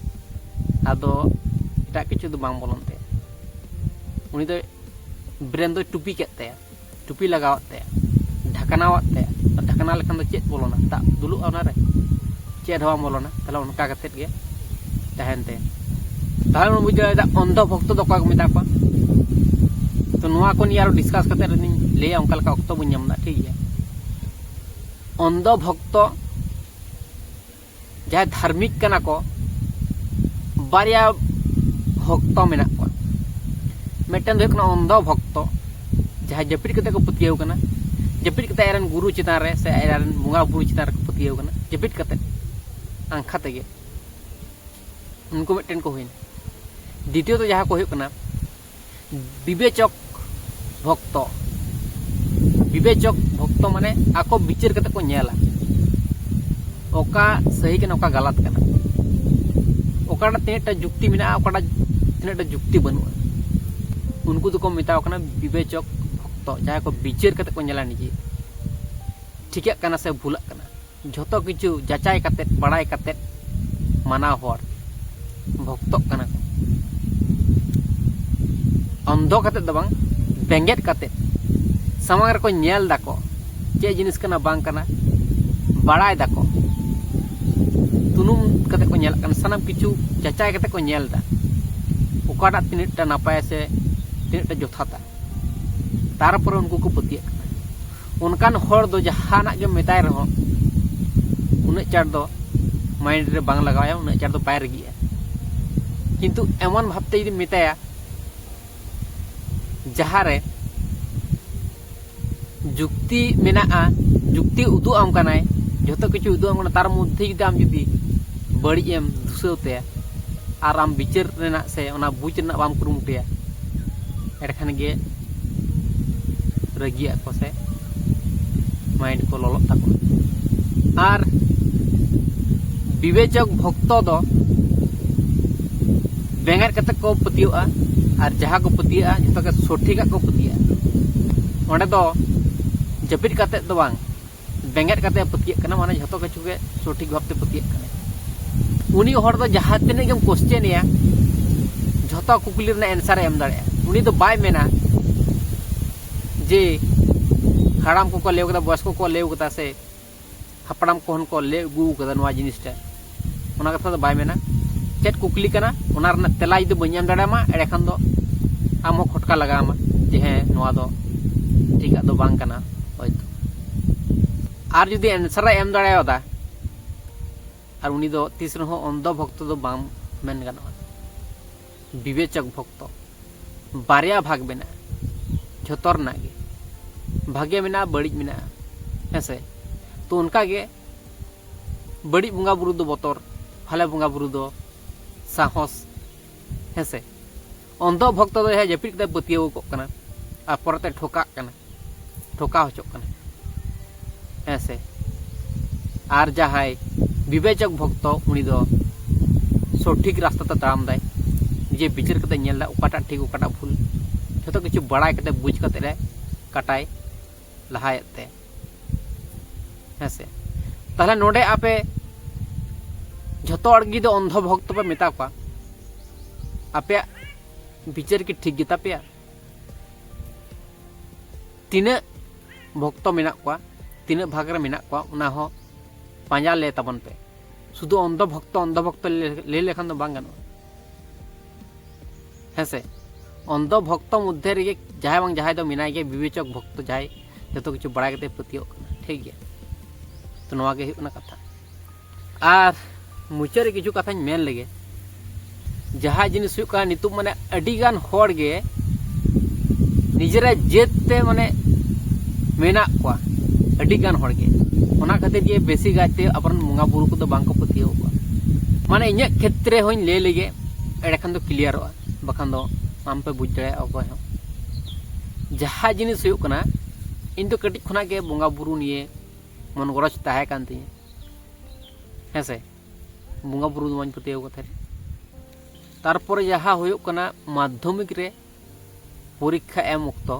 ᱟᱫᱚ ᱮᱴᱟᱜ ᱠᱤᱪᱷᱩ ᱫᱚ ᱵᱟᱝ ᱵᱚᱞᱚᱱ ᱛᱟᱭᱟ᱾ ᱩᱱᱤ ᱫᱚ ᱵᱨᱮᱱ ᱫᱚᱭ ᱴᱩᱯᱤ ᱠᱮᱫ ᱛᱟᱭᱟ, ᱴᱩᱯᱤ ᱞᱟᱜᱟᱣᱟᱫ ᱛᱟᱭᱟ, ᱰᱷᱟᱠᱱᱟᱣᱟᱫ ᱛᱟᱭᱟ᱾ ᱟᱨ ᱰᱷᱟᱠᱱᱟ ᱞᱮᱠᱷᱟᱱ ᱫᱚ ᱪᱮᱫ ᱵᱚᱞᱚᱱᱟ? ᱫᱟᱜ ᱫᱩᱞᱩᱜᱼᱟ ᱚᱱᱟᱨᱮ? ᱪᱮᱫ ᱦᱚᱸ ᱵᱟᱝ ᱵᱚᱞᱚᱱᱟ᱾ ᱛᱟᱦᱞᱮ ᱚᱱᱠᱟ ᱠᱟᱛᱮᱫ ᱜᱮ ᱛᱟᱦᱮᱱ ᱛᱟᱭᱟ᱾ ᱛᱟᱦᱞᱮ ᱵᱚᱱ ᱵᱩᱡᱷᱟᱹᱣ ᱮᱫᱟ ᱚᱱᱫᱷᱚ ᱵᱷᱚᱠᱛᱚ ᱫᱚ ᱚᱠᱚᱭ ᱠᱚ ᱢᱮᱛᱟ ᱠᱚᱣᱟ᱾ ᱛᱚ ᱱᱚᱣᱟ ᱠᱚ ᱱᱤᱭᱮ ᱟᱨᱚ ᱰᱤᱥᱠᱟᱥ ᱠᱟᱛᱮᱫ ᱞᱤᱧ ᱞᱟᱹᱭᱟ, ᱚᱱᱠᱟ ᱞᱮᱠᱟ ᱚᱠᱛᱚ ᱵᱚᱱ ᱧᱟᱢ ᱮᱫᱟ, ᱴᱷᱤᱠ ᱜᱮᱭᱟ᱾ ᱚᱱᱫᱷᱚ ᱵᱷᱚᱠᱛᱚ ᱡᱟᱦᱟᱸᱭ ᱫᱷᱟᱨᱢᱤᱠ ᱠᱟᱱᱟ ᱠᱚ, ᱵᱟᱨᱭᱟ ᱵᱷᱚᱠᱛᱚ ᱢᱮᱱᱟᱜ ᱠᱚᱣᱟ᱾ ᱢᱤᱫᱴᱮᱱ ᱫᱚ ᱦᱩᱭᱩᱜ ᱠᱟᱱᱟ ᱚᱱᱫᱷᱚ ᱵᱷᱚᱠᱛᱚ, ᱡᱟᱦᱟᱸᱭ ᱡᱟᱹᱯᱤᱫ ᱠᱟᱛᱮ ᱠᱚ ᱯᱟᱹᱛᱭᱟᱹᱣ ᱠᱟᱱᱟ, ᱡᱟᱹᱯᱤᱫ ᱠᱟᱛᱮ ᱟᱡᱨᱮᱱ ᱜᱩᱨᱩ ᱪᱮᱛᱟᱱ ᱨᱮ ᱥᱮ ᱟᱡᱨᱮᱱ ᱵᱚᱸᱜᱟ ᱵᱩᱨᱩ ᱪᱮᱛᱟᱱ ᱨᱮᱠᱚ ᱯᱟᱹᱛᱭᱟᱹᱣ ᱠᱟᱱᱟ, ᱡᱟᱹᱯᱤᱫ ᱠᱟᱛᱮ ᱟᱝᱠᱷᱟ ᱛᱮᱜᱮ᱾ ᱩᱱᱠᱩ ᱢᱤᱫᱴᱮᱱ ᱠᱚ ᱦᱩᱭᱱᱟ᱾ ᱫᱤᱛᱤᱭᱚᱛᱚ ᱡᱟᱦᱟᱸ ᱠᱚ ᱦᱩᱭᱩᱜ ᱠᱟᱱᱟ ᱵᱤᱵᱮᱪᱚᱠ ᱵᱷᱚᱠᱛᱚ᱾ ᱵᱤᱵᱮᱪᱚᱠ ᱵᱷᱚᱠᱛᱚ ᱢᱟᱱᱮ ᱟᱠᱚ ᱵᱤᱪᱟᱹᱨ ᱠᱟᱛᱮ ᱠᱚ ᱧᱮᱞᱟ ᱚᱠᱟ ᱥᱟᱹᱦᱤ ᱠᱟᱱᱟ, ᱚᱠᱟ ᱜᱟᱞᱟᱛ ᱠᱟᱱᱟ, ᱚᱠᱟᱴᱟᱜ ᱛᱤᱱᱟᱹᱜᱴᱟ ᱡᱩᱠᱛᱤ ᱢᱮᱱᱟᱜᱼᱟ, ᱚᱠᱟᱴᱟᱜ ᱛᱤᱱᱟᱹᱜᱴᱟ ᱡᱩᱠᱛᱤ ᱵᱟᱹᱱᱩᱜᱼᱟ᱾ ᱩᱱᱠᱩ ᱫᱚᱠᱚ ᱢᱮᱛᱟᱣ ᱠᱟᱱᱟ ᱵᱤᱵᱮᱪᱚᱠ ᱵᱷᱚᱠᱛᱚ, ᱡᱟᱦᱟᱸᱭ ᱠᱚ ᱵᱤᱪᱟᱹᱨ ᱠᱟᱛᱮ ᱠᱚ ᱧᱮᱞᱟ ᱱᱤᱡᱮ ᱴᱷᱤᱠᱟᱜ ᱠᱟᱱᱟ ᱥᱮ ᱵᱷᱩᱞᱟᱜ ᱠᱟᱱᱟ᱾ ᱡᱷᱚᱛᱚ ᱠᱤᱪᱷᱩ ᱡᱟᱪᱟᱭ ᱠᱟᱛᱮ, ᱵᱟᱲᱟᱭ ᱠᱟᱛᱮ ᱢᱟᱱᱟᱣ ᱦᱚᱲ ᱵᱷᱚᱠᱛᱚᱜ ᱠᱟᱱᱟ ᱠᱚ᱾ ᱚᱱᱫᱷᱚ ᱠᱟᱛᱮ ᱫᱚ ᱵᱟᱝ, ᱵᱮᱸᱜᱮᱫ ᱠᱟᱛᱮ ᱥᱟᱢᱟᱝ ᱨᱮᱠᱚ ᱧᱮᱞ ᱫᱟᱠᱚ ᱪᱮᱫ ᱡᱤᱱᱤᱥ ᱠᱟᱱᱟ ᱵᱟᱝ ᱠᱟᱱᱟ, ᱵᱟᱲᱟᱭ ᱫᱟᱠᱚ, ᱛᱩᱱᱩᱢ ᱠᱟᱛᱮ ᱠᱚ ᱧᱮᱞ ᱠᱟᱱᱟ, ᱥᱟᱱᱟᱢ ᱠᱤᱪᱷᱩ ᱡᱟᱪᱟᱭ ᱠᱟᱛᱮ ᱠᱚ ᱧᱮᱞ ᱫᱟ ᱚᱠᱟᱴᱟᱜ ᱛᱤᱱᱟᱹᱜ ᱴᱟ ᱱᱟᱯᱟᱭᱟ ᱥᱮ ᱛᱤᱱᱟᱹᱜ ᱴᱟ ᱡᱚᱛᱷᱟᱛᱟ᱾ ᱛᱟᱨᱯᱚᱨᱮ ᱩᱱᱠᱩ ᱠᱚ ᱯᱟᱹᱛᱭᱟᱹᱜ ᱠᱟᱱᱟ᱾ ᱚᱱᱠᱟᱱ ᱦᱚᱲ ᱫᱚ ᱡᱟᱦᱟᱱᱟᱜ ᱜᱮᱢ ᱢᱮᱛᱟᱭ ᱨᱮᱦᱚᱸ ᱩᱱᱟᱹᱜ ᱪᱟᱲ ᱫᱚ ᱢᱟᱭᱤᱱᱰ ᱨᱮ ᱵᱟᱝ ᱞᱟᱜᱟᱣᱟᱭᱟ, ᱩᱱᱟᱹᱜ ᱪᱟᱲ ᱫᱚ ᱵᱟᱭ ᱨᱟᱹᱜᱤᱜᱼᱟ᱾ ᱠᱤᱱᱛᱩ ᱮᱢᱚᱱ ᱵᱷᱟᱵᱛᱮ ᱡᱩᱫᱤᱢ ᱢᱮᱛᱟᱭᱟ ᱡᱟᱦᱟᱸᱨᱮ ᱡᱩᱠᱛᱤ ᱢᱮᱱᱟᱜᱼᱟ, ᱡᱩᱠᱛᱤ ᱩᱫᱩᱜ ᱟᱢ ᱠᱟᱱᱟᱭ, ᱡᱷᱚᱛᱚ ᱠᱤᱪᱷᱩ ᱩᱫᱩᱜ ᱟᱢ ᱠᱟᱱᱟ, ᱛᱟᱨ ᱢᱚᱫᱽᱫᱷᱮ ᱡᱩᱫᱤ ᱟᱢ ᱡᱩᱫᱤ ᱵᱟᱹᱲᱤᱡ ᱮᱢ ᱫᱩᱥᱟᱹᱣ ᱛᱟᱭᱟ ᱟᱨ ᱟᱢ ᱵᱤᱪᱟᱹᱨ ᱨᱮᱱᱟᱜ ᱥᱮ ᱚᱱᱟ ᱵᱩᱡᱽ ᱨᱮᱱᱟᱜ ᱵᱟᱢ ᱠᱩᱨᱩᱢᱩᱴᱩᱭᱟ, ᱮᱸᱰᱮᱠᱷᱟᱱ ᱜᱮ ᱨᱟᱹᱜᱤᱜ ᱟᱠᱚ ᱥᱮ ᱢᱟᱭᱤᱱᱰ ᱠᱚ ᱞᱚᱞᱚᱜ ᱛᱟᱠᱚᱣᱟ᱾ ᱟᱨ ᱵᱤᱵᱮᱪᱚᱠ ᱵᱷᱚᱠᱛᱚ ᱫᱚ ᱵᱮᱸᱜᱮᱫ ᱠᱟᱛᱮ ᱠᱚ ᱯᱟᱹᱛᱭᱟᱹᱜᱼᱟ᱾ ᱟᱨ ᱡᱟᱦᱟᱸ ᱠᱚ ᱯᱟᱹᱛᱭᱟᱹᱜᱼᱟ, ᱡᱚᱛᱚ ᱜᱮ ᱥᱚᱴᱷᱤᱠᱟᱜ ᱠᱚ ᱯᱟᱹᱛᱭᱟᱹᱜᱼᱟ᱾ ᱚᱸᱰᱮ ᱫᱚ ᱡᱟᱹᱯᱤᱫ ᱠᱟᱛᱮ ᱫᱚ ᱵᱟᱝ, ᱵᱮᱸᱜᱮᱫ ᱠᱟᱛᱮ ᱯᱟᱹᱛᱭᱟᱹᱜ ᱠᱟᱱᱟ, ᱢᱟᱱᱮ ᱡᱷᱚᱛᱚ ᱠᱤᱪᱷᱩ ᱜᱮ ᱥᱚᱴᱷᱤᱠ ᱵᱷᱟᱵᱛᱮ ᱯᱟᱹᱛᱭᱟᱹᱜ ᱠᱟᱱᱟ᱾ ᱩᱱᱤ ᱦᱚᱲ ᱫᱚ ᱡᱟᱦᱟᱸ ᱛᱤᱱᱟᱹᱜ ᱜᱮᱢ ᱠᱚᱥᱪᱮᱱ ᱮᱭᱟ, ᱡᱷᱚᱛᱚ ᱠᱩᱠᱞᱤ ᱨᱮᱱᱟᱜ ᱮᱱᱥᱟᱨ ᱮ ᱮᱢ ᱫᱟᱲᱮᱭᱟᱜᱼᱟ᱾ ᱩᱱᱤ ᱫᱚ ᱵᱟᱭ ᱢᱮᱱᱟ ᱡᱮ ᱦᱟᱲᱟᱢ ᱠᱚᱠᱚ ᱞᱟᱹᱭ ᱠᱟᱫᱟ, ᱵᱚᱭᱚᱥ ᱠᱚᱠᱚ ᱞᱟᱹᱭ ᱠᱟᱫᱟ, ᱥᱮ ᱦᱟᱯᱲᱟᱢ ᱠᱚᱦᱚᱸ ᱠᱚ ᱞᱟᱹᱭ ᱟᱹᱜᱩ ᱠᱟᱫᱟ ᱱᱚᱣᱟ ᱡᱤᱱᱤᱥᱴᱟ᱾ ᱚᱱᱟ ᱠᱟᱛᱷᱟ ᱫᱚ ᱵᱟᱭ ᱢᱮᱱᱟ᱾ ᱪᱮᱫ ᱠᱩᱠᱞᱤ ᱠᱟᱱᱟ, ᱚᱱᱟ ᱨᱮᱱᱟᱜ ᱛᱮᱞᱟ ᱡᱩᱫᱤ ᱵᱟᱹᱧ ᱮᱢ ᱫᱟᱲᱮᱭᱟᱢᱟ, ᱮᱸᱰᱮᱠᱷᱟᱱ ᱫᱚ ᱟᱢ ᱦᱚᱸ ᱠᱷᱚᱴᱠᱟ ᱞᱟᱜᱟᱣ ᱟᱢᱟ ᱡᱮ ᱦᱮᱸ, ᱱᱚᱣᱟ ᱫᱚ ᱴᱷᱤᱠᱟᱜ ᱫᱚ ᱵᱟᱝ ᱠᱟᱱᱟ ᱦᱚᱭᱛᱳ᱾ ᱟᱨ ᱡᱩᱫᱤ ᱮᱱᱥᱟᱨ ᱮ ᱮᱢ ᱫᱟᱲᱮᱭᱟᱫᱟ, ᱟᱨ ᱩᱱᱤ ᱫᱚ ᱛᱤᱥ ᱨᱮᱦᱚᱸ ᱚᱱᱫᱷᱚ ᱵᱷᱚᱠᱛᱚ ᱫᱚ ᱵᱟᱝ ᱢᱮᱱ ᱜᱟᱱᱚᱜᱼᱟ, ᱵᱤᱵᱮᱪᱚᱠ ᱵᱷᱚᱠᱛᱚ᱾ ᱵᱟᱨᱭᱟ ᱵᱷᱟᱜᱽ ᱢᱮᱱᱟᱜᱼᱟ ᱡᱷᱚᱛᱚ ᱨᱮᱱᱟᱜ ᱜᱮ᱾ ᱵᱷᱟᱜᱮ ᱢᱮᱱᱟᱜᱼᱟ, ᱵᱟᱹᱲᱤᱡ ᱢᱮᱱᱟᱜᱼᱟ, ᱦᱮᱸ ᱥᱮ? ᱛᱚ ᱚᱱᱠᱟ ᱜᱮ ᱵᱟᱹᱲᱤᱡ ᱵᱚᱸᱜᱟ ᱵᱩᱨᱩ ᱫᱚ ᱵᱚᱛᱚᱨ, ᱵᱷᱟᱞᱮ ᱵᱚᱸᱜᱟ ᱵᱩᱨᱩ ᱫᱚ ᱥᱟᱦᱚᱥ, ᱦᱮᱸ ᱥᱮ? ᱚᱱᱫᱷᱚ ᱵᱷᱚᱠᱛᱚ ᱫᱚ ᱡᱟᱦᱟᱸᱭ ᱡᱟᱹᱯᱤᱫ ᱠᱟᱛᱮ ᱯᱟᱹᱛᱭᱟᱹᱣ ᱠᱚᱜ ᱠᱟᱱᱟ ᱟᱨ ᱯᱚᱨᱮᱛᱮ ᱴᱷᱚᱠᱟᱜ ᱠᱟᱱᱟ, ᱴᱷᱚᱠᱟᱣ ᱦᱚᱪᱚᱜ ᱠᱟᱱᱟ, ᱦᱮᱸ ᱥᱮ? ᱟᱨ ᱡᱟᱦᱟᱸᱭ ᱵᱤᱵᱮᱪᱚᱠ ᱵᱷᱚᱠᱛᱚ, ᱩᱱᱤ ᱫᱚ ᱥᱚᱴᱷᱤᱠ ᱨᱟᱥᱛᱟ ᱛᱮ ᱛᱟᱲᱟᱢ ᱫᱟᱭ, ᱱᱤᱡᱮ ᱵᱤᱪᱟᱹᱨ ᱠᱟᱛᱮ ᱧᱮᱞ ᱫᱟᱭ ᱚᱠᱟᱴᱟᱜ ᱴᱷᱤᱠ, ᱚᱠᱟᱴᱟᱜ ᱵᱷᱩᱞ, ᱡᱷᱚᱛᱚ ᱠᱤᱪᱷᱩ ᱵᱟᱲᱟᱭ ᱠᱟᱛᱮ, ᱵᱩᱡᱽ ᱠᱟᱛᱮ ᱮ ᱠᱟᱴᱟᱭ ᱞᱟᱦᱟᱭᱮᱫ ᱛᱮ, ᱦᱮᱸ ᱥᱮ? ᱛᱟᱦᱞᱮ ᱱᱚᱰᱮ ᱟᱯᱮ ᱡᱷᱚᱛᱚ ᱦᱚᱲ ᱜᱮ ᱫᱚ ᱚᱱᱫᱷᱚ ᱵᱷᱚᱠᱛᱚ ᱯᱮ ᱢᱮᱛᱟ ᱠᱚᱣᱟ, ᱟᱯᱮᱭᱟᱜ ᱵᱤᱪᱟᱹᱨ ᱠᱤ ᱴᱷᱤᱠ ᱜᱮᱛᱟ ᱯᱮᱭᱟ? ᱛᱤᱱᱟᱹᱜ ᱵᱷᱚᱠᱛᱚ ᱢᱮᱱᱟᱜ ᱠᱚᱣᱟ, ᱛᱤᱱᱟᱹᱜ ᱵᱷᱟᱜᱽ ᱨᱮ ᱢᱮᱱᱟᱜ ᱠᱚᱣᱟ, ᱚᱱᱟ ᱦᱚᱸ ᱯᱟᱸᱡᱟ ᱞᱮ ᱛᱟᱵᱚᱱ ᱯᱮ᱾ ᱥᱩᱫᱷᱩ ᱚᱱᱫᱷᱚ ᱵᱷᱚᱠᱛᱚ, ᱚᱱᱫᱷᱚ ᱵᱷᱚᱠᱛᱚ ᱞᱟᱹᱭ ᱞᱮᱠᱷᱟᱱ ᱫᱚ ᱵᱟᱝ ᱜᱟᱱᱚᱜᱼᱟ, ᱦᱮᱸ ᱥᱮ? ᱚᱱᱫᱷᱚ ᱵᱷᱚᱠᱛᱚ ᱢᱚᱫᱽᱫᱷᱮ ᱨᱮᱜᱮ ᱡᱟᱦᱟᱸᱭ ᱵᱟᱝ ᱡᱟᱦᱟᱸᱭ ᱫᱚ ᱢᱮᱱᱟᱭ ᱜᱮᱭᱟ, ᱵᱤᱵᱮᱪᱚᱠ ᱵᱷᱚᱠᱛᱚ, ᱡᱟᱦᱟᱸᱭ ᱡᱚᱛᱚ ᱠᱤᱪᱷᱩ ᱵᱟᱲᱟᱭ ᱠᱟᱛᱮ ᱯᱟᱹᱛᱭᱟᱹᱣ ᱠᱟᱱᱟ, ᱴᱷᱤᱠ ᱜᱮᱭᱟ? ᱛᱚ ᱱᱚᱣᱟ ᱜᱮ ᱦᱩᱭᱩᱜ ᱠᱟᱱᱟ ᱠᱟᱛᱷᱟ᱾ ᱟᱨ ᱢᱩᱪᱟᱹᱫ ᱨᱮ ᱠᱤᱪᱷᱩ ᱠᱟᱛᱷᱟᱧ ᱢᱮᱱ ᱞᱮᱜᱮ, ᱡᱟᱦᱟᱸ ᱡᱤᱱᱤᱥ ᱦᱩᱭᱩᱜ ᱠᱟᱱᱟ, ᱱᱤᱛᱚᱜ ᱢᱟᱱᱮ ᱟᱹᱰᱤ ᱜᱟᱱ ᱦᱚᱲ ᱜᱮ ᱱᱤᱡᱮᱨᱟᱜ ᱡᱮᱫ ᱛᱮ ᱢᱟᱱᱮ ᱢᱮᱱᱟᱜ ᱠᱚᱣᱟ, ᱟᱹᱰᱤ ᱜᱟᱱ ᱦᱚᱲ ᱜᱮ᱾ ᱚᱱᱟ ᱠᱷᱟᱹᱛᱤᱨ ᱜᱮ ᱵᱮᱥᱤ ᱠᱟᱭᱛᱮ ᱟᱵᱚᱨᱮᱱ ᱵᱚᱸᱜᱟ ᱵᱩᱨᱩ ᱠᱚᱫᱚ ᱵᱟᱝ ᱠᱚ ᱯᱟᱹᱛᱭᱟᱹᱣ ᱠᱚᱣᱟ᱾ ᱢᱟᱱᱮ ᱤᱧᱟᱹᱜ ᱠᱷᱮᱛᱨᱮ ᱦᱚᱸᱧ ᱞᱟᱹᱭ ᱞᱮᱜᱮ, ᱮᱸᱰᱮᱠᱷᱟᱱ ᱫᱚ ᱠᱞᱤᱭᱟᱨᱚᱜᱼᱟ, ᱵᱟᱠᱷᱟᱱ ᱫᱚ ᱟᱢ ᱯᱮ ᱵᱩᱡᱽ ᱫᱟᱲᱮᱭᱟᱜᱼᱟ ᱚᱠᱚᱭ ᱦᱚᱸ᱾ ᱡᱟᱦᱟᱸ ᱡᱤᱱᱤᱥ ᱦᱩᱭᱩᱜ ᱠᱟᱱᱟ, ᱤᱧ ᱫᱚ ᱠᱟᱹᱴᱤᱡ ᱠᱷᱚᱱᱟᱜ ᱜᱮ ᱵᱚᱸᱜᱟ ᱵᱩᱨᱩ ᱱᱤᱭᱮ ᱢᱚᱱ ᱜᱚᱨᱚᱡᱽ ᱛᱟᱦᱮᱸ ᱠᱟᱱ ᱛᱤᱧᱟᱹ, ᱦᱮᱸ ᱥᱮ? ᱵᱚᱸᱜᱟ ᱵᱩᱨᱩ ᱫᱚ ᱵᱟᱹᱧ ᱯᱟᱹᱛᱭᱟᱹᱣ ᱠᱚ ᱛᱟᱦᱮᱸᱫ᱾ ᱛᱟᱨᱯᱚᱨᱮ ᱡᱟᱦᱟᱸ ᱦᱩᱭᱩᱜ ᱠᱟᱱᱟ ᱢᱟᱫᱽᱫᱷᱚᱢᱤᱠ ᱨᱮ ᱯᱚᱨᱤᱠᱠᱷᱟ ᱮᱢ ᱚᱠᱛᱚ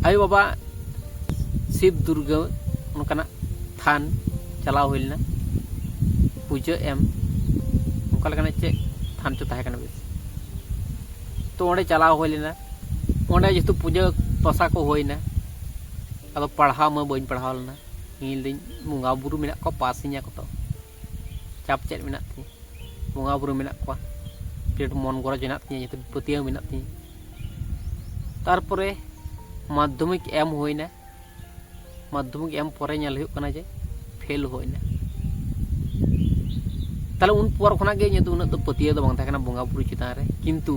ᱟᱭᱳ ᱵᱟᱵᱟ ᱥᱤᱵ ᱫᱩᱨᱜᱟᱹ ᱚᱱᱠᱟᱱᱟᱜ ᱛᱷᱟᱱ ᱪᱟᱞᱟᱣ ᱦᱩᱭ ᱞᱮᱱᱟ ᱯᱩᱡᱟᱹ ᱮᱢ, ᱚᱱᱠᱟ ᱞᱮᱠᱟᱱᱟᱜ ᱪᱮᱫ ᱛᱷᱟᱱ ᱪᱚ ᱛᱟᱦᱮᱸ ᱠᱟᱱᱟ ᱵᱮᱥ᱾ ᱛᱚ ᱚᱸᱰᱮ ᱪᱟᱞᱟᱣ ᱦᱩᱭ ᱞᱮᱱᱟ᱾ ᱚᱸᱰᱮ ᱡᱮᱦᱮᱛᱩ ᱯᱩᱡᱟᱹ ᱯᱟᱥᱟ ᱠᱚ ᱦᱩᱭᱱᱟ, ᱟᱫᱚ ᱯᱟᱲᱦᱟᱣ ᱢᱟ ᱵᱟᱹᱧ ᱯᱟᱲᱦᱟᱣ ᱞᱮᱱᱟ᱾ ᱤᱧ ᱞᱟᱹᱭᱫᱟᱹᱧ ᱵᱚᱸᱜᱟ ᱵᱩᱨᱩ ᱢᱮᱱᱟᱜ ᱠᱚᱣᱟ, ᱯᱟᱥᱤᱧᱟ ᱠᱚ ᱛᱚ, ᱪᱟᱯ ᱪᱮᱫ ᱢᱮᱱᱟᱜ ᱛᱤᱧᱟ, ᱵᱚᱸᱜᱟ ᱵᱩᱨᱩ ᱢᱮᱱᱟᱜ ᱠᱚᱣᱟ, ᱪᱮᱫ ᱢᱚᱱ ᱜᱚᱨᱚᱡᱽ ᱢᱮᱱᱟᱜ ᱛᱤᱧᱟ, ᱡᱮᱦᱮᱛᱩ ᱯᱟᱹᱛᱭᱟᱹᱣ ᱢᱮᱱᱟᱜ ᱛᱤᱧᱟ᱾ ᱛᱟᱨᱯᱚᱨᱮ ᱢᱟᱫᱽᱫᱷᱚᱢᱤᱠ ᱮᱢ ᱦᱩᱭᱱᱟ᱾ ᱢᱟᱫᱽᱫᱷᱚᱢᱤᱠ ᱮᱢ ᱯᱚᱨᱮ ᱧᱮᱞ ᱦᱩᱭᱩᱜ ᱠᱟᱱᱟ ᱡᱮ ᱯᱷᱮᱞ ᱦᱩᱭᱱᱟ᱾ ᱛᱟᱦᱞᱮ ᱩᱱ ᱯᱚᱨ ᱠᱷᱚᱱᱟᱜ ᱜᱮ ᱤᱧᱟᱹᱜ ᱫᱚ ᱩᱱᱟᱹᱜ ᱫᱚ ᱯᱟᱹᱛᱭᱟᱹᱣ ᱫᱚ ᱵᱟᱝ ᱛᱟᱦᱮᱸ ᱠᱟᱱᱟ ᱵᱚᱸᱜᱟ ᱵᱩᱨᱩ ᱪᱮᱛᱟᱱ ᱨᱮ, ᱠᱤᱱᱛᱩ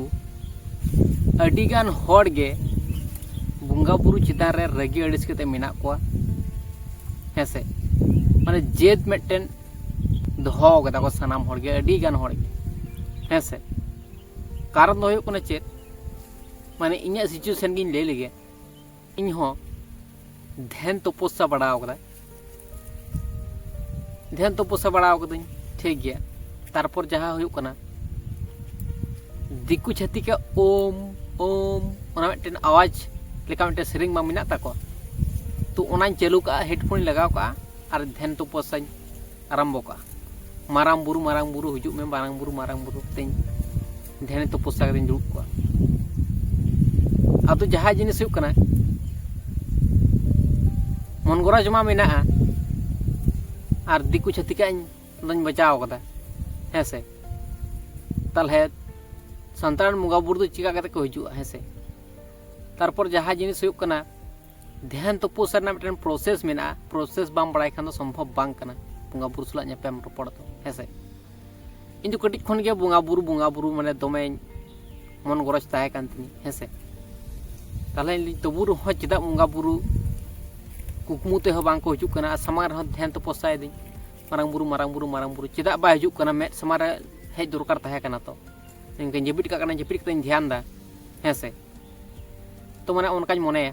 ᱟᱹᱰᱤᱜᱟᱱ ᱦᱚᱲ ᱜᱮ ᱵᱚᱸᱜᱟ ᱵᱩᱨᱩ ᱪᱮᱛᱟᱱ ᱨᱮ ᱨᱟᱹᱜᱤ ᱟᱹᱲᱤᱥ ᱠᱟᱛᱮ ᱢᱮᱱᱟᱜ ᱠᱚᱣᱟ, ᱦᱮᱸ ᱥᱮ? ᱢᱟᱱᱮ ᱡᱮᱫ ᱢᱤᱫᱴᱮᱱ ᱫᱚᱦᱚ ᱠᱟᱫᱟ ᱠᱚ ᱥᱟᱱᱟᱢ ᱦᱚᱲ ᱜᱮ, ᱟᱹᱰᱤ ᱜᱟᱱ ᱦᱚᱲ ᱜᱮ, ᱦᱮᱸ ᱥᱮ? ᱠᱟᱨᱚᱱ ᱫᱚ ᱦᱩᱭᱩᱜ ᱠᱟᱱᱟ ᱪᱮᱫ, ᱢᱟᱱᱮ ᱤᱧᱟᱹᱜ ᱥᱤᱪᱩᱭᱮᱥᱚᱱ ᱜᱤᱧ ᱞᱟᱹᱭ ᱞᱮᱜᱮ᱾ ᱤᱧ ᱦᱚᱸ ᱫᱷᱮᱱ ᱛᱚᱯᱚᱥᱥᱟ ᱵᱟᱲᱟᱣ ᱠᱟᱫᱟ, ᱫᱷᱮᱭᱟᱱ ᱛᱚᱯᱚᱥᱟ ᱵᱟᱲᱟ ᱟᱠᱟᱫᱟᱹᱧ, ᱴᱷᱤᱠ ᱜᱮᱭᱟ᱾ ᱛᱟᱨᱯᱚᱨ ᱡᱟᱦᱟᱸ ᱦᱩᱭᱩᱜ ᱠᱟᱱᱟ ᱫᱤᱠᱩ ᱪᱷᱟᱹᱛᱤᱠᱟᱜ ᱳᱢ ᱳᱢ, ᱚᱱᱟ ᱢᱤᱫᱴᱮᱱ ᱟᱣᱟᱡᱽ ᱞᱮᱠᱟ ᱢᱤᱫᱴᱮᱱ ᱥᱮᱨᱮᱧ ᱢᱟ ᱢᱮᱱᱟᱜ ᱛᱟᱠᱚᱣᱟ, ᱛᱚ ᱚᱱᱟᱧ ᱪᱟᱹᱞᱩ ᱠᱟᱜᱼᱟ, ᱦᱮᱰᱯᱷᱳᱱᱤᱧ ᱞᱟᱜᱟᱣ ᱠᱟᱜᱼᱟ ᱟᱨ ᱫᱷᱮᱭᱟᱱ ᱛᱚᱯᱚᱥᱟᱧ ᱟᱨᱟᱢᱵᱚ ᱠᱟᱜᱼᱟ᱾ ᱢᱟᱨᱟᱝ ᱵᱩᱨᱩ, ᱢᱟᱨᱟᱝ ᱵᱩᱨᱩ ᱦᱤᱡᱩᱜ ᱢᱮ, ᱢᱟᱨᱟᱝ ᱵᱩᱨᱩ, ᱢᱟᱨᱟᱝ ᱵᱩᱨᱩ ᱛᱮᱧ ᱫᱷᱮᱭᱟᱱ ᱛᱚᱯᱚᱥᱟ ᱠᱟᱛᱮᱧ ᱫᱩᱲᱩᱵ ᱠᱚᱜᱼᱟ᱾ ᱟᱫᱚ ᱡᱟᱦᱟᱸ ᱡᱤᱱᱤᱥ ᱦᱩᱭᱩᱜ ᱠᱟᱱᱟ, ᱢᱚᱱ ᱜᱚᱨᱚᱡᱽ ᱢᱟ ᱢᱮᱱᱟᱜᱼᱟ, ᱟᱨ ᱫᱤᱠᱩ ᱪᱷᱟᱹᱛᱤᱠᱟᱜ ᱤᱧ ᱫᱚᱧ ᱵᱟᱡᱟᱣ ᱠᱟᱫᱟ, ᱦᱮᱸ ᱥᱮ? ᱛᱟᱞᱦᱮ ᱥᱟᱱᱛᱟᱲ ᱵᱚᱸᱜᱟ ᱵᱩᱨᱩ ᱫᱚ ᱪᱤᱠᱟ ᱠᱟᱛᱮ ᱠᱚ ᱦᱤᱡᱩᱜᱼᱟ, ᱦᱮᱸ ᱥᱮ? ᱛᱟᱨᱯᱚᱨ ᱡᱟᱦᱟᱸ ᱡᱤᱱᱤᱥ ᱦᱩᱭᱩᱜ ᱠᱟᱱᱟ, ᱫᱷᱮᱭᱟᱱ ᱛᱚᱯᱚᱥᱟ ᱨᱮᱱᱟᱜ ᱢᱤᱫᱴᱮᱱ ᱯᱨᱚᱥᱮᱥ ᱢᱮᱱᱟᱜᱼᱟ᱾ ᱯᱨᱚᱥᱮᱥ ᱵᱟᱢ ᱵᱟᱲᱟᱭ ᱠᱷᱟᱱ ᱫᱚ ᱥᱚᱢᱵᱷᱚᱵ ᱵᱟᱝ ᱠᱟᱱᱟ ᱵᱚᱸᱜᱟ ᱵᱩᱨᱩ ᱥᱟᱞᱟᱜ ᱧᱟᱯᱟᱢ ᱨᱚᱯᱚᱲ ᱫᱚ, ᱦᱮᱸ ᱥᱮ? ᱤᱧ ᱫᱚ ᱠᱟᱹᱴᱤᱡ ᱠᱷᱚᱱ ᱜᱮ ᱵᱚᱸᱜᱟ ᱵᱩᱨᱩ, ᱵᱚᱸᱜᱟ ᱵᱩᱨᱩ ᱢᱟᱱᱮ ᱫᱚᱢᱮᱧ ᱢᱚᱱ ᱜᱚᱨᱚᱡᱽ ᱛᱟᱦᱮᱸ ᱠᱟᱱ ᱛᱤᱧᱟᱹ, ᱦᱮᱸ ᱥᱮ? ᱛᱟᱦᱞᱮ ᱤᱧ ᱞᱟᱹᱭ, ᱛᱚᱵᱩ ᱨᱮᱦᱚᱸ ᱪᱮᱫᱟᱜ ᱵᱚᱸᱜᱟ ᱵᱩᱨᱩ ᱠᱩᱠᱢᱩ ᱛᱮᱦᱚᱸ ᱵᱟᱝ ᱠᱚ ᱦᱤᱡᱩᱜ ᱠᱟᱱᱟ, ᱟᱨ ᱥᱟᱢᱟᱝ ᱨᱮᱦᱚᱸ ᱫᱷᱮᱭᱟᱱ ᱛᱚᱯᱚᱥᱟᱭᱮᱫᱟᱹᱧ, ᱢᱟᱨᱟᱝ ᱵᱩᱨᱩ, ᱢᱟᱨᱟᱝ ᱵᱩᱨᱩ, ᱢᱟᱨᱟᱝ ᱵᱩᱨᱩ, ᱪᱮᱫᱟᱜ ᱵᱟᱭ ᱦᱤᱡᱩᱜ ᱠᱟᱱᱟ? ᱢᱮᱫ ᱥᱟᱢᱟᱝ ᱨᱮ ᱦᱮᱡ ᱫᱚᱨᱠᱟᱨ ᱛᱟᱦᱮᱸ ᱠᱟᱱᱟ ᱛᱚ᱾ ᱤᱧ ᱡᱟᱹᱯᱤᱫ ᱠᱟᱜ ᱠᱟᱱᱟ, ᱡᱟᱹᱯᱤᱫ ᱠᱟᱛᱮᱧ ᱫᱷᱮᱭᱟᱱ ᱫᱟ, ᱦᱮᱸ ᱥᱮ? ᱛᱚ ᱢᱟᱱᱮ ᱚᱱᱠᱟᱧ ᱢᱚᱱᱮᱭᱟ᱾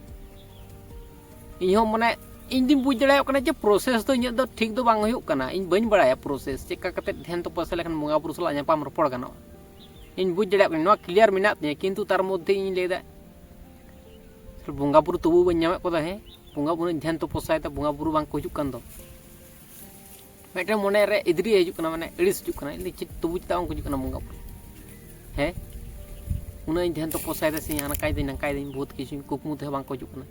ᱤᱧᱦᱚᱸ ᱢᱟᱱᱮ ᱤᱧ ᱫᱩᱧ ᱵᱩᱡᱽ ᱫᱟᱲᱮᱭᱟᱜ ᱠᱟᱱᱟ ᱡᱮ ᱯᱨᱚᱥᱮᱥ ᱫᱚ ᱤᱧᱟᱹᱜ ᱫᱚ ᱴᱷᱤᱠ ᱫᱚ ᱵᱟᱝ ᱦᱩᱭᱩᱜ ᱠᱟᱱᱟ᱾ ᱤᱧ ᱵᱟᱹᱧ ᱵᱟᱲᱟᱭᱟ ᱯᱨᱚᱥᱮᱥ ᱪᱮᱫ ᱞᱮᱠᱟ ᱠᱟᱛᱮ ᱫᱷᱮᱭᱟᱱ ᱛᱚᱯᱚᱥᱭᱟ ᱞᱮᱠᱷᱟᱱ ᱵᱚᱸᱜᱟ ᱵᱩᱨᱩ ᱥᱟᱞᱟᱜ ᱧᱟᱯᱟᱢ ᱨᱚᱯᱚᱲ ᱜᱟᱱᱚᱜᱼᱟ᱾ ᱤᱧ ᱵᱩᱡᱽ ᱫᱟᱲᱮᱭᱟᱜ ᱠᱟᱱᱟ, ᱱᱚᱣᱟ ᱠᱞᱤᱭᱟᱨ ᱢᱮᱱᱟᱜ ᱛᱤᱧᱟᱹ, ᱠᱤᱱᱛᱩ ᱛᱟᱨ ᱢᱚᱫᱽᱫᱷᱮ ᱤᱧ ᱞᱟᱹᱭᱫᱟ, ᱵᱚᱸᱜᱟ ᱵᱩᱨᱩ ᱛᱚᱵᱩ ᱵᱟᱹᱧ ᱧᱟᱢᱮᱫ ᱠᱚ ᱛᱟᱦᱮᱸ᱾ ᱵᱚᱸᱜᱟ ᱵᱩᱨᱩᱧ ᱫᱷᱮᱭᱟᱱ ᱛᱚᱯᱚᱥᱭᱟᱭᱮᱫᱟ, ᱵᱚᱸᱜᱟ ᱵᱩᱨᱩ ᱵᱟᱝ ᱠᱚ ᱦᱤᱡᱩᱜ ᱠᱟᱱ ᱫᱚ᱾ ᱢᱤᱫᱴᱮᱱ ᱢᱚᱱᱮ ᱨᱮ ᱤᱫᱽᱨᱤ ᱦᱤᱡᱩᱜ ᱠᱟᱱᱟ, ᱢᱟᱱᱮ ᱟᱹᱲᱤᱥ ᱦᱤᱡᱩᱜ ᱠᱟᱱᱟ, ᱤᱧ ᱪᱮᱫ ᱛᱚᱵᱩ ᱪᱮᱫᱟᱜ ᱵᱟᱝ ᱠᱚ ᱦᱤᱡᱩᱜ ᱠᱟᱱᱟ ᱵᱚᱸᱜᱟ ᱵᱩᱨᱩ? ᱦᱮᱸ, ᱩᱱᱟᱹᱜ ᱤᱧ ᱫᱷᱮᱭᱟᱱ ᱛᱚᱯᱚᱥᱭᱟᱭᱮᱫᱟ ᱥᱮ ᱦᱟᱱᱠᱟᱭ ᱫᱟᱹᱧ ᱱᱟᱝᱠᱟᱭ ᱫᱟᱹᱧ, ᱵᱚᱦᱩᱛ ᱠᱤᱪᱷᱩ ᱠᱩᱠᱢᱩ ᱛᱮᱦᱚᱸ ᱵᱟᱝ ᱠᱚ ᱦᱤᱡᱩᱜ ᱠᱟᱱᱟ᱾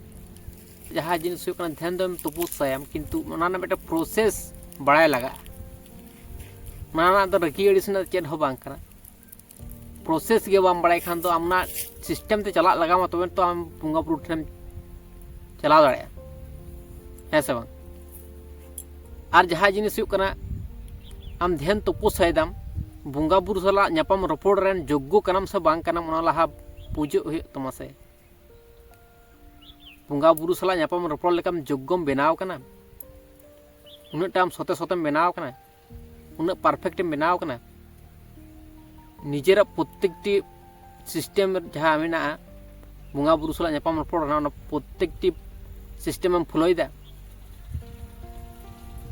ᱡᱟᱦᱟᱸ ᱡᱤᱱᱤᱥ ᱦᱩᱭᱩᱜ ᱠᱟᱱᱟ ᱫᱷᱮᱭᱟᱱ ᱫᱚᱢ ᱛᱚᱯᱚᱥᱭᱟᱭᱟᱢ, ᱠᱤᱱᱛᱩ ᱚᱱᱟ ᱨᱮᱱᱟᱜ ᱢᱤᱫᱴᱮᱱ ᱯᱨᱚᱥᱮᱥ ᱵᱟᱲᱟᱭ ᱞᱟᱜᱟᱜᱼᱟ᱾ ᱚᱱᱟ ᱨᱮᱱᱟᱜ ᱫᱚ ᱨᱟᱹᱜᱤ ᱟᱹᱲᱤᱥ ᱨᱮᱱᱟᱜ ᱪᱮᱫ ᱦᱚᱸ ᱵᱟᱝ ᱠᱟᱱᱟ᱾ ᱯᱨᱚᱥᱮᱥ ᱜᱮ ᱵᱟᱢ ᱵᱟᱲᱟᱭ ᱠᱷᱟᱱ ᱫᱚ ᱟᱢ ᱚᱱᱟ ᱥᱤᱥᱴᱮᱢ ᱛᱮ ᱪᱟᱞᱟᱜ ᱞᱟᱜᱟᱣ ᱟᱢᱟ, ᱛᱚᱵᱮ ᱛᱚ ᱟᱢ ᱵᱚᱸᱜᱟ ᱵᱩᱨᱩ ᱴᱷᱮᱱᱮᱢ ᱪᱟᱞᱟᱣ ᱫᱟᱲᱮᱭᱟᱜᱼᱟ, ᱦᱮᱸ ᱥᱮ ᱵᱟᱝ? ᱟᱨ ᱡᱟᱦᱟᱸ ᱡᱤᱱᱤᱥ ᱦᱩᱭᱩᱜ ᱠᱟᱱᱟ, ᱟᱢ ᱫᱷᱮᱭᱟᱱ ᱛᱚᱯᱚᱥᱭᱟᱭ ᱫᱟᱢ, ᱵᱚᱸᱜᱟ ᱵᱩᱨᱩ ᱥᱟᱞᱟᱜ ᱧᱟᱯᱟᱢ ᱨᱚᱯᱚᱲ ᱨᱮᱱ ᱡᱳᱜᱽᱜᱚ ᱠᱟᱱᱟᱢ ᱥᱮ ᱵᱟᱝ ᱠᱟᱱᱟᱢ, ᱚᱱᱟ ᱞᱟᱦᱟ ᱵᱩᱡᱷᱟᱹᱜ ᱦᱩᱭᱩᱜ ᱛᱟᱢᱟ ᱥᱮ᱾ ᱵᱚᱸᱜᱟ ᱵᱩᱨᱩ ᱥᱟᱞᱟᱜ ᱧᱟᱯᱟᱢ ᱨᱚᱯᱚᱲ ᱞᱮᱠᱟᱢ ᱡᱳᱜᱽᱜᱚᱢ ᱵᱮᱱᱟᱣ ᱠᱟᱱᱟ, ᱩᱱᱟᱹᱜ ᱴᱟᱢ ᱥᱚᱛᱮ ᱥᱚᱛᱮᱢ ᱵᱮᱱᱟᱣ ᱠᱟᱱᱟ, ᱩᱱᱟᱹᱜ ᱯᱟᱨᱯᱷᱮᱠᱴ ᱮᱢ ᱵᱮᱱᱟᱣ ᱠᱟᱱᱟ, ᱱᱤᱡᱮᱨᱟᱜ ᱯᱨᱚᱛᱮᱠᱴᱤ ᱥᱤᱥᱴᱮᱢ ᱡᱟᱦᱟᱸ ᱢᱮᱱᱟᱜᱼᱟ ᱵᱚᱸᱜᱟ ᱵᱩᱨᱩ ᱥᱟᱞᱟᱜ ᱧᱟᱯᱟᱢ ᱨᱚᱯᱚᱲ ᱨᱮᱱᱟᱜ, ᱚᱱᱟ ᱯᱨᱚᱛᱮᱠᱴᱤ ᱥᱤᱥᱴᱮᱢ ᱮᱢ ᱯᱷᱳᱞᱳᱭᱮᱫᱟ,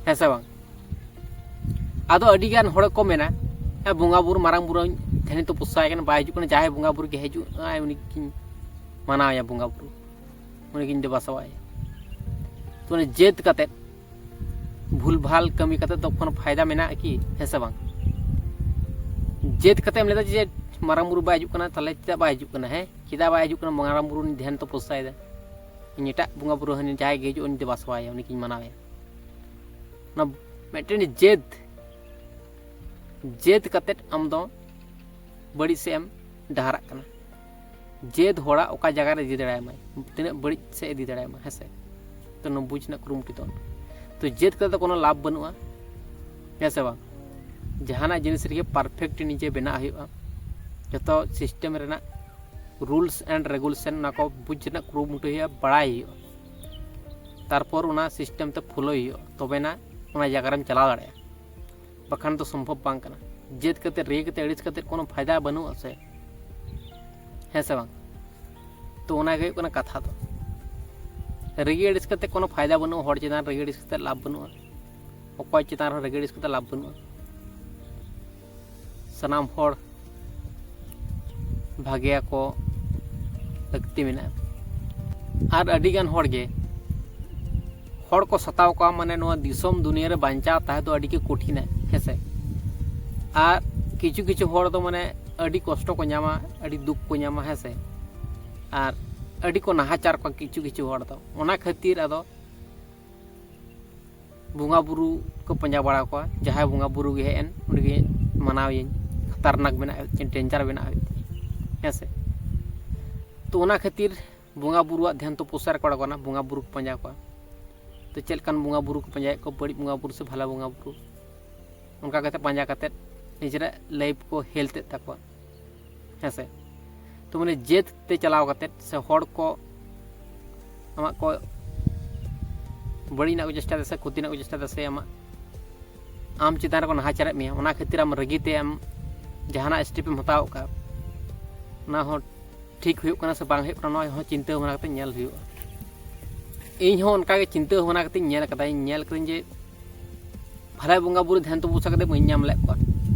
ᱦᱮᱸ ᱥᱮ ᱵᱟᱝ? ᱟᱫᱚ ᱟᱹᱰᱤ ᱜᱟᱱ ᱦᱚᱲ ᱠᱚ ᱢᱮᱱᱟ, "ᱦᱮᱸ, ᱵᱚᱸᱜᱟ ᱵᱩᱨᱩ, ᱢᱟᱨᱟᱝ ᱵᱩᱨᱩ ᱫᱷᱮᱭᱟᱱ ᱛᱚᱯᱚᱥᱭᱟᱭ ᱠᱟᱱᱟ, ᱵᱟᱭ ᱦᱤᱡᱩᱜ ᱠᱟᱱᱟ, ᱡᱟᱦᱟᱸᱭ ᱵᱚᱸᱜᱟ ᱵᱩᱨᱩ ᱜᱮ ᱦᱤᱡᱩᱜ ᱟᱭ ᱩᱱᱤ ᱜᱤᱧ ᱢᱟᱱᱟᱣᱮᱭᱟ, ᱵᱚᱸᱜᱟ ᱵᱩᱨᱩ ᱩᱱᱤ ᱜᱤᱧ ᱫᱮᱵᱟ ᱥᱮᱵᱟᱭᱟ, ᱛᱚ ᱚᱱᱟ ᱡᱮᱫ ᱠᱟᱛᱮ ᱵᱷᱩᱞ ᱵᱷᱟᱞ ᱠᱟᱹᱢᱤ ᱠᱟᱛᱮ ᱫᱚ ᱠᱳᱱᱳ ᱯᱷᱟᱭᱫᱟ ᱢᱮᱱᱟᱜᱼᱟ ᱠᱤ? ᱦᱮᱸ ᱥᱮ ᱵᱟᱝ? ᱡᱮᱫ ᱠᱟᱛᱮ ᱮᱢ ᱞᱟᱹᱭᱫᱟ ᱡᱮ ᱢᱟᱨᱟᱝ ᱵᱩᱨᱩ ᱵᱟᱭ ᱦᱤᱡᱩᱜ ᱠᱟᱱᱟ, ᱛᱟᱦᱚᱞᱮ ᱪᱮᱫᱟᱜ ᱵᱟᱭ ᱦᱤᱡᱩᱜ ᱠᱟᱱᱟ? ᱦᱮᱸ, ᱪᱮᱫᱟᱜ ᱵᱟᱭ ᱦᱤᱡᱩᱜ ᱠᱟᱱᱟ? ᱢᱟᱨᱟᱝ ᱵᱩᱨᱩ ᱩᱱᱤ ᱫᱷᱮᱭᱟᱱ ᱛᱚᱯᱚᱥᱭᱟᱭᱮᱫᱟ, ᱤᱧ ᱮᱴᱟᱜ ᱵᱚᱸᱜᱟ ᱵᱩᱨᱩ ᱦᱟᱹᱱᱤ ᱡᱟᱦᱟᱸᱭ ᱜᱮ ᱦᱤᱡᱩᱜ ᱩᱱᱤ ᱫᱮᱵᱟ ᱥᱮᱵᱟᱭᱟ, ᱩᱱᱤ ᱜᱤᱧ ᱢᱟᱱᱟᱣᱮᱭᱟ᱾ ᱚᱱᱟ ᱢᱤᱫᱴᱮᱱ ᱡᱮᱫ, ᱡᱮᱫ ᱠᱟᱛᱮ ᱟᱢ ᱫᱚ ᱵᱟᱹᱲᱤᱡ ᱥᱮᱫ ᱮᱢ ᱰᱟᱦᱟᱨᱟᱜ ᱠᱟᱱᱟ᱾ ᱡᱮᱫ ᱦᱚᱲᱟᱜ ᱚᱠᱟ ᱡᱟᱭᱜᱟ ᱨᱮ ᱤᱫᱤ ᱫᱟᱲᱮᱭᱟᱢᱟᱭ, ᱛᱤᱱᱟᱹᱜ ᱵᱟᱹᱲᱤᱡ ᱥᱮᱫ ᱤᱫᱤ ᱫᱟᱲᱮᱭᱟᱢᱟ, ᱦᱮᱸ ᱥᱮ? ᱛᱚ ᱱᱚᱣᱟ ᱵᱩᱡᱽ ᱨᱮᱱᱟᱜ ᱠᱩᱨᱩᱢᱩᱴᱩ ᱛᱟᱵᱚᱱ᱾ ᱛᱚ ᱡᱮᱫ ᱠᱟᱛᱮ ᱫᱚ ᱠᱳᱱᱳ ᱞᱟᱵᱷ ᱵᱟᱹᱱᱩᱜᱼᱟ, ᱦᱮᱸ ᱥᱮ ᱵᱟᱝ? ᱡᱟᱦᱟᱱᱟᱜ ᱡᱤᱱᱤᱥ ᱨᱮᱜᱮ ᱯᱟᱨᱯᱷᱮᱠᱴ ᱱᱤᱡᱮ ᱵᱮᱱᱟᱜ ᱦᱩᱭᱩᱜᱼᱟ᱾ ᱡᱚᱛᱚ ᱥᱤᱥᱴᱮᱢ ᱨᱮᱱᱟᱜ ᱨᱩᱞᱥ ᱮᱱᱰ ᱨᱮᱜᱩᱞᱮᱥᱚᱱ, ᱚᱱᱟ ᱠᱚ ᱵᱩᱡᱽ ᱨᱮᱱᱟᱜ ᱠᱩᱨᱩᱢᱩᱴᱩ ᱦᱩᱭᱩᱜᱼᱟ, ᱵᱟᱲᱟᱭ ᱦᱩᱭᱩᱜᱼᱟ, ᱛᱟᱨᱯᱚᱨ ᱚᱱᱟ ᱥᱤᱥᱴᱮᱢ ᱛᱮ ᱯᱷᱳᱞᱳᱭ ᱦᱩᱭᱩᱜᱼᱟ, ᱛᱚᱵᱮᱱᱟ ᱚᱱᱟ ᱡᱟᱭᱜᱟ ᱨᱮᱢ ᱪᱟᱞᱟᱣ ᱫᱟᱲᱮᱭᱟᱜᱼᱟ, ᱵᱟᱠᱷᱟᱱ ᱫᱚ ᱥᱚᱢᱵᱷᱚᱵ ᱵᱟᱝ ᱠᱟᱱᱟ᱾ ᱡᱮᱫ ᱠᱟᱛᱮ, ᱨᱟᱹᱜᱤ ᱠᱟᱛᱮ, ᱟᱹᱲᱤᱥ ᱠᱟᱛᱮ ᱠᱳᱱᱳ ᱯᱷᱟᱭᱫᱟ ᱵᱟᱹᱱᱩᱜᱼᱟ ᱥᱮ, ᱦᱮᱸ ᱥᱮ ᱵᱟᱝ? ᱛᱚ ᱚᱱᱟ ᱜᱮ ᱦᱩᱭᱩᱜ ᱠᱟᱱᱟ ᱠᱟᱛᱷᱟ ᱫᱚ᱾ ᱨᱟᱹᱜᱤ ᱟᱹᱲᱤᱥ ᱠᱟᱛᱮ ᱠᱳᱱᱳ ᱯᱷᱟᱭᱫᱟ ᱵᱟᱹᱱᱩᱜᱼᱟ᱾ ᱦᱚᱲ ᱪᱮᱛᱟᱱ ᱨᱟᱹᱜᱤ ᱟᱹᱲᱤᱥ ᱠᱟᱛᱮ ᱞᱟᱵᱷ ᱵᱟᱹᱱᱩᱜᱼᱟ᱾ ᱚᱠᱚᱭ ᱪᱮᱛᱟᱱ ᱨᱮᱦᱚᱸ ᱨᱟᱹᱜᱤ ᱟᱹᱲᱤᱥ ᱠᱟᱛᱮ ᱞᱟᱵᱷ ᱵᱟᱹᱱᱩᱜᱼᱟ᱾ ᱥᱟᱱᱟᱢ ᱦᱚᱲ ᱵᱷᱟᱜᱮᱭᱟᱠᱚ ᱞᱟᱹᱠᱛᱤ ᱢᱮᱱᱟᱜᱼᱟ᱾ ᱟᱨ ᱟᱹᱰᱤᱜᱟᱱ ᱦᱚᱲ ᱜᱮ, ᱦᱚᱲ ᱠᱚ ᱥᱟᱛᱟᱣ ᱠᱚᱣᱟ, ᱢᱟᱱᱮ ᱱᱚᱣᱟ ᱫᱤᱥᱚᱢ ᱫᱩᱱᱤᱭᱟᱹ ᱨᱮ ᱵᱟᱧᱪᱟᱣ ᱛᱟᱦᱮᱸ ᱫᱚ ᱟᱹᱰᱤ ᱜᱮ ᱠᱚᱴᱷᱤᱱᱟ, ᱦᱮᱸ ᱥᱮ᱾ ᱟᱨ ᱠᱤᱪᱷᱩ ᱠᱤᱪᱷᱩ ᱦᱚᱲ ᱫᱚ ᱢᱟᱱᱮ ᱟᱹᱰᱤ ᱠᱚᱥᱴᱚ ᱠᱚ ᱧᱟᱢᱟ, ᱟᱹᱰᱤ ᱫᱩᱠ ᱠᱚ ᱧᱟᱢᱟ, ᱦᱮᱸ ᱥᱮ᱾ ᱟᱨ ᱟᱹᱰᱤ ᱠᱚ ᱱᱟᱦᱟᱪᱟᱨ ᱠᱚᱣᱟ ᱠᱤᱪᱷᱩ ᱠᱤᱪᱷᱩ ᱦᱚᱲ ᱫᱚ᱾ ᱚᱱᱟ ᱠᱷᱟᱹᱛᱤᱨ ᱟᱫᱚ ᱵᱚᱸᱜᱟ ᱵᱩᱨᱩ ᱠᱚ ᱯᱟᱸᱡᱟ ᱵᱟᱲᱟ ᱠᱚᱣᱟ, ᱡᱟᱦᱟᱸᱭ ᱵᱚᱸᱜᱟ ᱵᱩᱨᱩ ᱜᱮ ᱦᱮᱡ ᱮᱱ, ᱩᱱᱤ ᱜᱮ ᱢᱟᱱᱟᱣ ᱮᱭᱟᱹᱧ, ᱠᱷᱟᱛᱟᱨᱱᱟᱠ ᱵᱮᱱᱟᱜ ᱦᱩᱭᱩᱜ ᱛᱤᱧᱟ, ᱰᱮᱧᱡᱟᱨ ᱵᱮᱱᱟᱜ ᱦᱩᱭᱩᱜ ᱛᱤᱧᱟ, ᱦᱮᱸ ᱥᱮ᱾ ᱛᱚ ᱚᱱᱟ ᱠᱷᱟᱹᱛᱤᱨ ᱵᱚᱸᱜᱟ ᱵᱩᱨᱩᱣᱟᱜ ᱫᱷᱮᱭᱟᱱ ᱛᱚᱯᱚᱥᱭᱟ ᱨᱮᱠᱚ ᱟᱬᱜᱚᱱᱟ, ᱵᱚᱸᱜᱟ ᱵᱩᱨᱩ ᱠᱚ ᱯᱟᱸᱡᱟ ᱠᱚᱣᱟ᱾ ᱛᱚ ᱪᱮᱫ ᱞᱮᱠᱟᱱ ᱵᱚᱸᱜᱟ ᱵᱩᱨᱩ ᱠᱚ ᱯᱟᱸᱡᱟᱭᱮᱫ ᱠᱚᱣᱟ, ᱵᱟᱹᱲᱤᱡ ᱵᱚᱸᱜᱟ ᱵᱩᱨᱩ ᱥᱮ ᱵᱷᱟᱞᱟ ᱵᱚᱸᱜᱟ ᱵᱩᱨᱩ, ᱚᱱᱠᱟ ᱠᱟᱛᱮ ᱯᱟᱸᱡᱟ ᱠᱟᱛᱮ ᱱᱤᱡᱮᱨᱟᱜ ᱞᱟᱭᱤᱯᱷ ᱠᱚ ᱦᱮᱞᱛᱷ ᱮᱫ ᱛᱟᱠᱚᱣᱟ, ᱦᱮᱸ ᱥᱮ᱾ ᱛᱚ ᱢᱟᱱᱮ ᱡᱮᱫ ᱛᱮ ᱪᱟᱞᱟᱣ ᱠᱟᱛᱮ ᱥᱮ ᱦᱚᱲ ᱠᱚ ᱟᱢᱟᱜ ᱠᱚ ᱵᱟᱹᱲᱤᱡ ᱨᱮᱱᱟᱜ ᱠᱚ ᱪᱮᱥᱴᱟᱭᱮᱫᱟ ᱥᱮ ᱠᱷᱚᱛᱤ ᱨᱮᱱᱟᱜ ᱠᱚ ᱪᱮᱥᱴᱟᱭᱮᱫᱟ ᱥᱮ ᱟᱢᱟᱜ, ᱟᱢ ᱪᱮᱛᱟᱱ ᱨᱮᱠᱚ ᱱᱟᱦᱟᱪᱟᱨᱮᱫ ᱢᱮᱭᱟ, ᱚᱱᱟ ᱠᱷᱟᱹᱛᱤᱨ ᱟᱢ ᱨᱟᱹᱜᱤ ᱛᱮ ᱟᱢ ᱡᱟᱦᱟᱱᱟᱜ ᱥᱴᱮᱯ ᱮᱢ ᱦᱟᱛᱟᱣ ᱠᱟᱜᱼᱟ, ᱚᱱᱟ ᱦᱚᱸ ᱴᱷᱤᱠ ᱦᱩᱭᱩᱜ ᱠᱟᱱᱟ ᱥᱮ ᱵᱟᱝ ᱦᱩᱭᱩᱜ ᱠᱟᱱᱟ, ᱱᱚᱣᱟ ᱦᱚᱸ ᱪᱤᱱᱛᱟᱹ ᱵᱷᱟᱵᱽᱱᱟ ᱠᱟᱛᱮ ᱧᱮᱞ ᱦᱩᱭᱩᱜᱼᱟ᱾ ᱤᱧ ᱦᱚᱸ ᱚᱱᱠᱟ ᱜᱮ ᱪᱤᱱᱛᱟᱹ ᱵᱷᱟᱵᱽᱱᱟ ᱠᱟᱛᱮᱧ ᱧᱮᱞ ᱠᱟᱫᱟ, ᱤᱧ ᱧᱮᱞ ᱠᱟᱹᱫᱟᱹᱧ ᱡᱮ ᱵᱷᱟᱞᱟᱭ ᱵᱚᱸᱜᱟ ᱵᱩᱨᱩ ᱫᱷᱮᱭᱟᱱ ᱛᱚᱯᱚᱥᱭᱟ ᱠᱟᱛᱮ ᱵᱟᱹᱧ ᱧᱟᱢ ᱞᱮᱫ ᱠᱚᱣᱟ,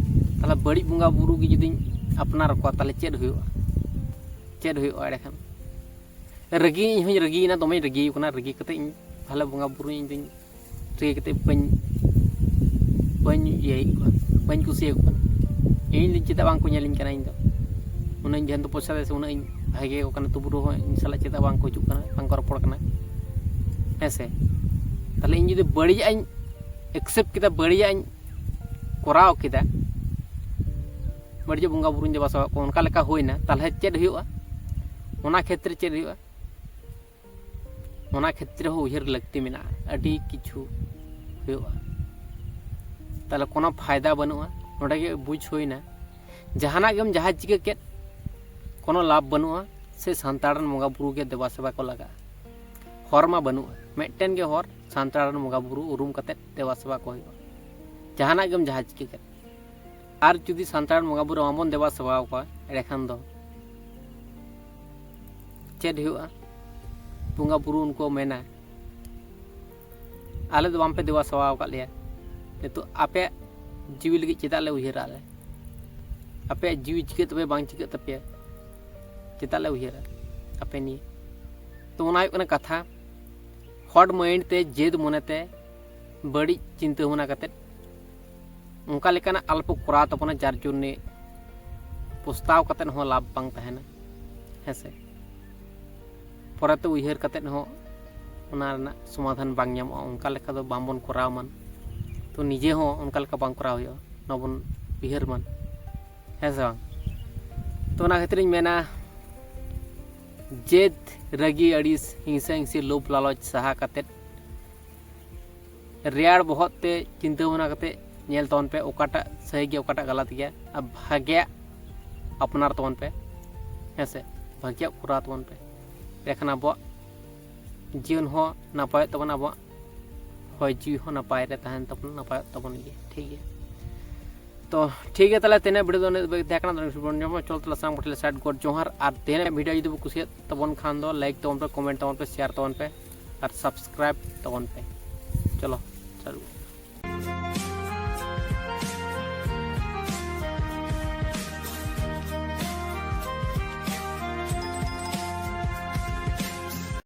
ᱛᱟᱦᱚᱞᱮ ᱵᱟᱹᱲᱤᱡ ᱵᱚᱸᱜᱟ ᱵᱩᱨᱩ ᱜᱮ ᱡᱩᱫᱤᱧ ᱟᱯᱱᱟᱨ ᱠᱚᱣᱟ, ᱛᱟᱦᱚᱞᱮ ᱪᱮᱫ ᱦᱩᱭᱩᱜᱼᱟ? ᱪᱮᱫ ᱦᱩᱭᱩᱜᱼᱟ ᱮᱸᱰᱮᱠᱷᱟᱱ? ᱨᱟᱹᱜᱤ, ᱤᱧ ᱦᱚᱸᱧ ᱨᱟᱹᱜᱤᱭᱮᱱᱟ, ᱫᱚᱢᱮᱧ ᱨᱟᱹᱜᱤ ᱠᱟᱱᱟ᱾ ᱨᱟᱹᱜᱤ ᱠᱟᱛᱮ ᱤᱧ ᱵᱷᱟᱞᱮ ᱵᱚᱸᱜᱟ ᱵᱩᱨᱩ ᱤᱧ ᱫᱚᱧ ᱨᱟᱹᱜᱤ ᱠᱟᱛᱮ ᱵᱟᱹᱧ, ᱵᱟᱹᱧ ᱤᱭᱟᱹᱭᱮᱫ ᱠᱚᱣᱟ, ᱵᱟᱹᱧ ᱠᱩᱥᱤᱭᱟᱠᱚ ᱠᱟᱱᱟ᱾ ᱤᱧ ᱫᱚ ᱪᱮᱫᱟᱜ ᱵᱟᱝ ᱠᱚ ᱧᱮᱞᱤᱧ ᱠᱟᱱᱟ? ᱤᱧ ᱫᱚ ᱩᱱᱟᱹᱜ ᱤᱧ ᱫᱷᱮᱭᱟᱱ ᱛᱚᱯᱚᱥᱭᱟ ᱫᱟ ᱥᱮ ᱩᱱᱟᱹᱜ ᱤᱧ ᱵᱷᱟᱜᱮ ᱟᱠᱚ ᱠᱟᱱᱟ, ᱛᱚᱵᱩ ᱨᱮᱦᱚᱸ ᱤᱧ ᱥᱟᱞᱟᱜ ᱪᱮᱫᱟᱜ ᱵᱟᱝ ᱠᱚ ᱦᱤᱡᱩᱜ ᱠᱟᱱᱟ, ᱵᱟᱝ ᱠᱚ ᱨᱚᱯᱚᱲ ᱠᱟᱱᱟ? ᱦᱮᱸ ᱥᱮ? ᱛᱟᱦᱞᱮ ᱤᱧ ᱡᱩᱫᱤ ᱵᱟᱹᱲᱤᱡᱟᱜ ᱤᱧ ᱮᱠᱥᱮᱯᱴ ᱠᱮᱫᱟ, ᱵᱟᱹᱲᱤᱡᱟᱜ ᱤᱧ ᱠᱚᱨᱟᱣ ᱠᱮᱫᱟ, ᱵᱟᱹᱲᱤᱡᱟᱜ ᱵᱚᱸᱜᱟ ᱵᱩᱨᱩᱧ ᱫᱮᱵᱟ ᱥᱮᱵᱟ ᱠᱚ ᱚᱱᱠᱟ ᱞᱮᱠᱟ ᱦᱩᱭᱱᱟ, ᱛᱟᱦᱞᱮ ᱪᱮᱫ ᱦᱩᱭᱩᱜᱼᱟ? ᱚᱱᱟ ᱠᱷᱮᱛᱨᱮ ᱪᱮᱫ ᱦᱩᱭᱩᱜᱼᱟ? ᱚᱱᱟ ᱠᱷᱮᱛᱨᱮ ᱦᱚᱸ ᱩᱭᱦᱟᱹᱨ ᱞᱟᱹᱠᱛᱤ ᱢᱮᱱᱟᱜᱼᱟ, ᱟᱹᱰᱤ ᱠᱤᱪᱷᱩ ᱦᱩᱭᱩᱜᱼᱟ᱾ ᱛᱟᱦᱞᱮ ᱠᱳᱱᱳ ᱯᱷᱟᱭᱫᱟ ᱵᱟᱹᱱᱩᱜᱼᱟ᱾ ᱱᱚᱰᱮ ᱜᱮ ᱵᱩᱡᱽ ᱦᱩᱭᱱᱟ, ᱡᱟᱦᱟᱱᱟᱜ ᱜᱮᱢ ᱡᱟᱦᱟᱸ ᱪᱤᱠᱟᱹ ᱠᱮᱫ, ᱠᱳᱱᱳ ᱞᱟᱵᱷ ᱵᱟᱹᱱᱩᱜᱼᱟ᱾ ᱥᱮ ᱥᱟᱱᱛᱟᱲ ᱨᱮᱱ ᱵᱚᱸᱜᱟ ᱵᱩᱨᱩ ᱜᱮ ᱫᱮᱵᱟ ᱥᱮᱵᱟ ᱠᱚ ᱞᱟᱜᱟᱜᱼᱟ᱾ ᱦᱚᱨ ᱢᱟ ᱵᱟᱹᱱᱩᱜᱼᱟ, ᱢᱤᱫᱴᱮᱱ ᱜᱮ ᱦᱚᱨ, ᱥᱟᱱᱛᱟᱲ ᱨᱮᱱ ᱵᱚᱸᱜᱟ ᱵᱩᱨᱩ ᱩᱨᱩᱢ ᱠᱟᱛᱮ ᱫᱮᱵᱟ ᱥᱮᱵᱟ ᱠᱚ ᱦᱩᱭᱩᱜᱼᱟ, ᱡᱟᱦᱟᱱᱟᱜ ᱜᱮᱢ ᱡᱟᱦᱟᱸ ᱪᱤᱠᱟᱹ ᱠᱮᱫ᱾ ᱟᱨ ᱡᱩᱫᱤ ᱥᱟᱱᱛᱟᱲ ᱵᱚᱸᱜᱟ ᱵᱩᱨᱩ ᱵᱟᱵᱚᱱ ᱫᱮᱵᱟ ᱥᱮᱵᱟ ᱠᱚᱣᱟ, ᱮᱸᱰᱮᱠᱷᱟᱱ ᱫᱚ ᱪᱮᱫ ᱦᱩᱭᱩᱜᱼᱟ? ᱵᱚᱸᱜᱟ ᱵᱩᱨᱩ ᱩᱱᱠᱩ ᱢᱮᱱᱟ, ᱟᱞᱮ ᱫᱚ ᱵᱟᱝᱯᱮ ᱫᱮᱵᱟ ᱥᱮᱵᱟ ᱟᱠᱟᱫ ᱞᱮᱭᱟ, ᱱᱤᱛᱚᱜ ᱟᱯᱮᱭᱟᱜ ᱡᱤᱣᱤ ᱞᱟᱹᱜᱤᱫ ᱪᱮᱫᱟᱜ ᱞᱮ ᱩᱭᱦᱟᱹᱨᱟ ᱟᱞᱮ? ᱟᱯᱮᱭᱟᱜ ᱡᱤᱣᱤ ᱪᱤᱠᱟᱹᱜ ᱛᱟᱯᱮᱭᱟ ᱵᱟᱝ ᱪᱤᱠᱟᱹᱜ ᱛᱟᱯᱮᱭᱟ, ᱪᱮᱫᱟᱜ ᱞᱮ ᱩᱭᱦᱟᱹᱨᱟ ᱟᱯᱮ ᱱᱤᱭᱮ? ᱛᱚ ᱚᱱᱟ ᱦᱩᱭᱩᱜ ᱠᱟᱱᱟ ᱠᱟᱛᱷᱟ, ᱦᱚᱴ ᱢᱟᱭᱤᱱᱰ ᱛᱮ, ᱡᱮᱫ ᱢᱚᱱᱮᱛᱮ, ᱵᱟᱹᱲᱤᱡ ᱪᱤᱱᱛᱟᱹ ᱵᱷᱟᱵᱽᱱᱟ ᱠᱟᱛᱮᱫ ᱚᱱᱠᱟ ᱞᱮᱠᱟᱱᱟᱜ ᱟᱞᱚᱯᱮ ᱠᱚᱨᱟᱣ ᱛᱟᱵᱚᱱᱟ, ᱡᱟᱨ ᱡᱚᱱᱱᱮ ᱯᱚᱥᱛᱟᱣ ᱠᱟᱛᱮᱫ ᱦᱚᱸ ᱞᱟᱵᱷ ᱵᱟᱝ ᱛᱟᱦᱮᱱᱟ᱾ ᱦᱮᱸ ᱥᱮ, ᱯᱚᱨᱮᱛᱮ ᱩᱭᱦᱟᱹᱨ ᱠᱟᱛᱮᱫ ᱦᱚᱸ ᱚᱱᱟ ᱨᱮᱱᱟᱜ ᱥᱚᱢᱟᱫᱷᱟᱱ ᱵᱟᱝ ᱧᱟᱢᱚᱜᱼᱟ᱾ ᱚᱱᱠᱟ ᱞᱮᱠᱟ ᱫᱚ ᱵᱟᱝᱵᱚᱱ ᱠᱚᱨᱟᱣ ᱢᱟ, ᱛᱚ ᱱᱤᱡᱮ ᱦᱚᱸ ᱚᱱᱠᱟ ᱞᱮᱠᱟ ᱵᱟᱝ ᱠᱚᱨᱟᱣ ᱦᱩᱭᱩᱜᱼᱟ, ᱚᱱᱟ ᱵᱚᱱ ᱩᱭᱦᱟᱹᱨ ᱢᱟ᱾ ᱦᱮᱸ ᱥᱮ ᱵᱟᱝ? ᱛᱚ ᱚᱱᱟ ᱠᱷᱟᱹᱛᱤᱨᱤᱧ ᱢᱮᱱᱟ, ᱡᱮᱫ, ᱨᱟᱹᱜᱤ, ᱟᱹᱲᱤᱥ, ᱦᱤᱝᱥᱟᱹ ᱦᱤᱝᱥᱤ, ᱞᱳᱵᱷ ᱞᱟᱞᱚᱪ ᱥᱟᱦᱟ ᱠᱟᱛᱮᱫ, ᱨᱮᱭᱟᱲ ᱵᱚᱦᱚᱜ ᱛᱮ ᱪᱤᱱᱛᱟᱹ ᱵᱷᱟᱵᱽᱱᱟ ᱠᱟᱛᱮᱫ ᱧᱮᱞ ᱛᱟᱵᱚᱱ ᱯᱮ, ᱚᱠᱟᱴᱟᱜ ᱥᱟᱹᱦᱤ ᱜᱮᱭᱟ, ᱚᱠᱟᱴᱟᱜ ᱜᱟᱞᱟᱛ ᱜᱮᱭᱟ, ᱟᱨ ᱵᱷᱟᱜᱮᱭᱟᱜ ᱟᱯᱱᱟᱨ ᱛᱟᱵᱚᱱ ᱯᱮ᱾ ᱦᱮᱸ ᱥᱮ, ᱵᱷᱟᱜᱮᱭᱟᱜ ᱠᱚᱨᱟᱣ ᱛᱟᱵᱚᱱ ᱯᱮ᱾ ᱮᱸᱰᱮᱠᱷᱟᱱ ᱟᱵᱚᱣᱟᱜ ᱡᱤᱭᱚᱱ ᱦᱚᱸ ᱱᱟᱯᱟᱭᱚᱜ ᱛᱟᱵᱚᱱᱟ, ᱟᱵᱚᱣᱟᱜ ᱦᱚᱭ ᱡᱤᱣᱤ ᱦᱚᱸ ᱱᱟᱯᱟᱭ ᱨᱮ ᱛᱟᱦᱮᱱ ᱛᱟᱵᱚᱱᱟ, ᱱᱟᱯᱟᱭᱚᱜ ᱛᱟᱵᱚᱱ ᱜᱮᱭᱟ᱾ ᱴᱷᱤᱠ ᱜᱮᱭᱟ, ᱛᱚ ᱴᱷᱤᱠ ᱜᱮᱭᱟ, ᱛᱟᱦᱚᱞᱮ ᱛᱮᱦᱮᱧᱟᱜ ᱵᱷᱤᱰᱤᱭᱳ ᱫᱚ ᱩᱱᱟᱹᱜ ᱫᱷᱟᱹᱵᱤᱡ ᱛᱟᱦᱮᱸ ᱠᱟᱱᱟ᱾ ᱛᱚ ᱪᱚᱞᱚ ᱛᱟᱦᱚᱞᱮ ᱥᱟᱱᱟᱢ ᱠᱚᱴᱷᱮᱱ ᱥᱟᱭᱤᱰ ᱜᱚᱰ ᱡᱚᱦᱟᱨ᱾ ᱟᱨ ᱛᱮᱦᱮᱧᱟᱜ ᱵᱷᱤᱰᱤᱭᱳ ᱡᱩᱫᱤ ᱯᱮ ᱠᱩᱥᱤᱭᱟᱜ ᱛᱟᱵᱚᱱ ᱠᱷᱟᱱ ᱫᱚ ᱞᱟᱭᱤᱠ ᱛᱟᱵᱚᱱ ᱯᱮ, ᱠᱚᱢᱮᱱᱴ ᱛᱟᱵᱚᱱ ᱯᱮ, ᱥᱮᱭᱟᱨ ᱛᱟᱵᱚᱱ ᱯᱮ, ᱟᱨ ᱥᱟᱵᱥᱠᱨᱟᱭᱤᱵ ᱛᱟᱵᱚᱱ ᱯᱮ᱾ ᱪᱚᱞᱚ, ᱥᱟᱹᱜᱩᱱ᱾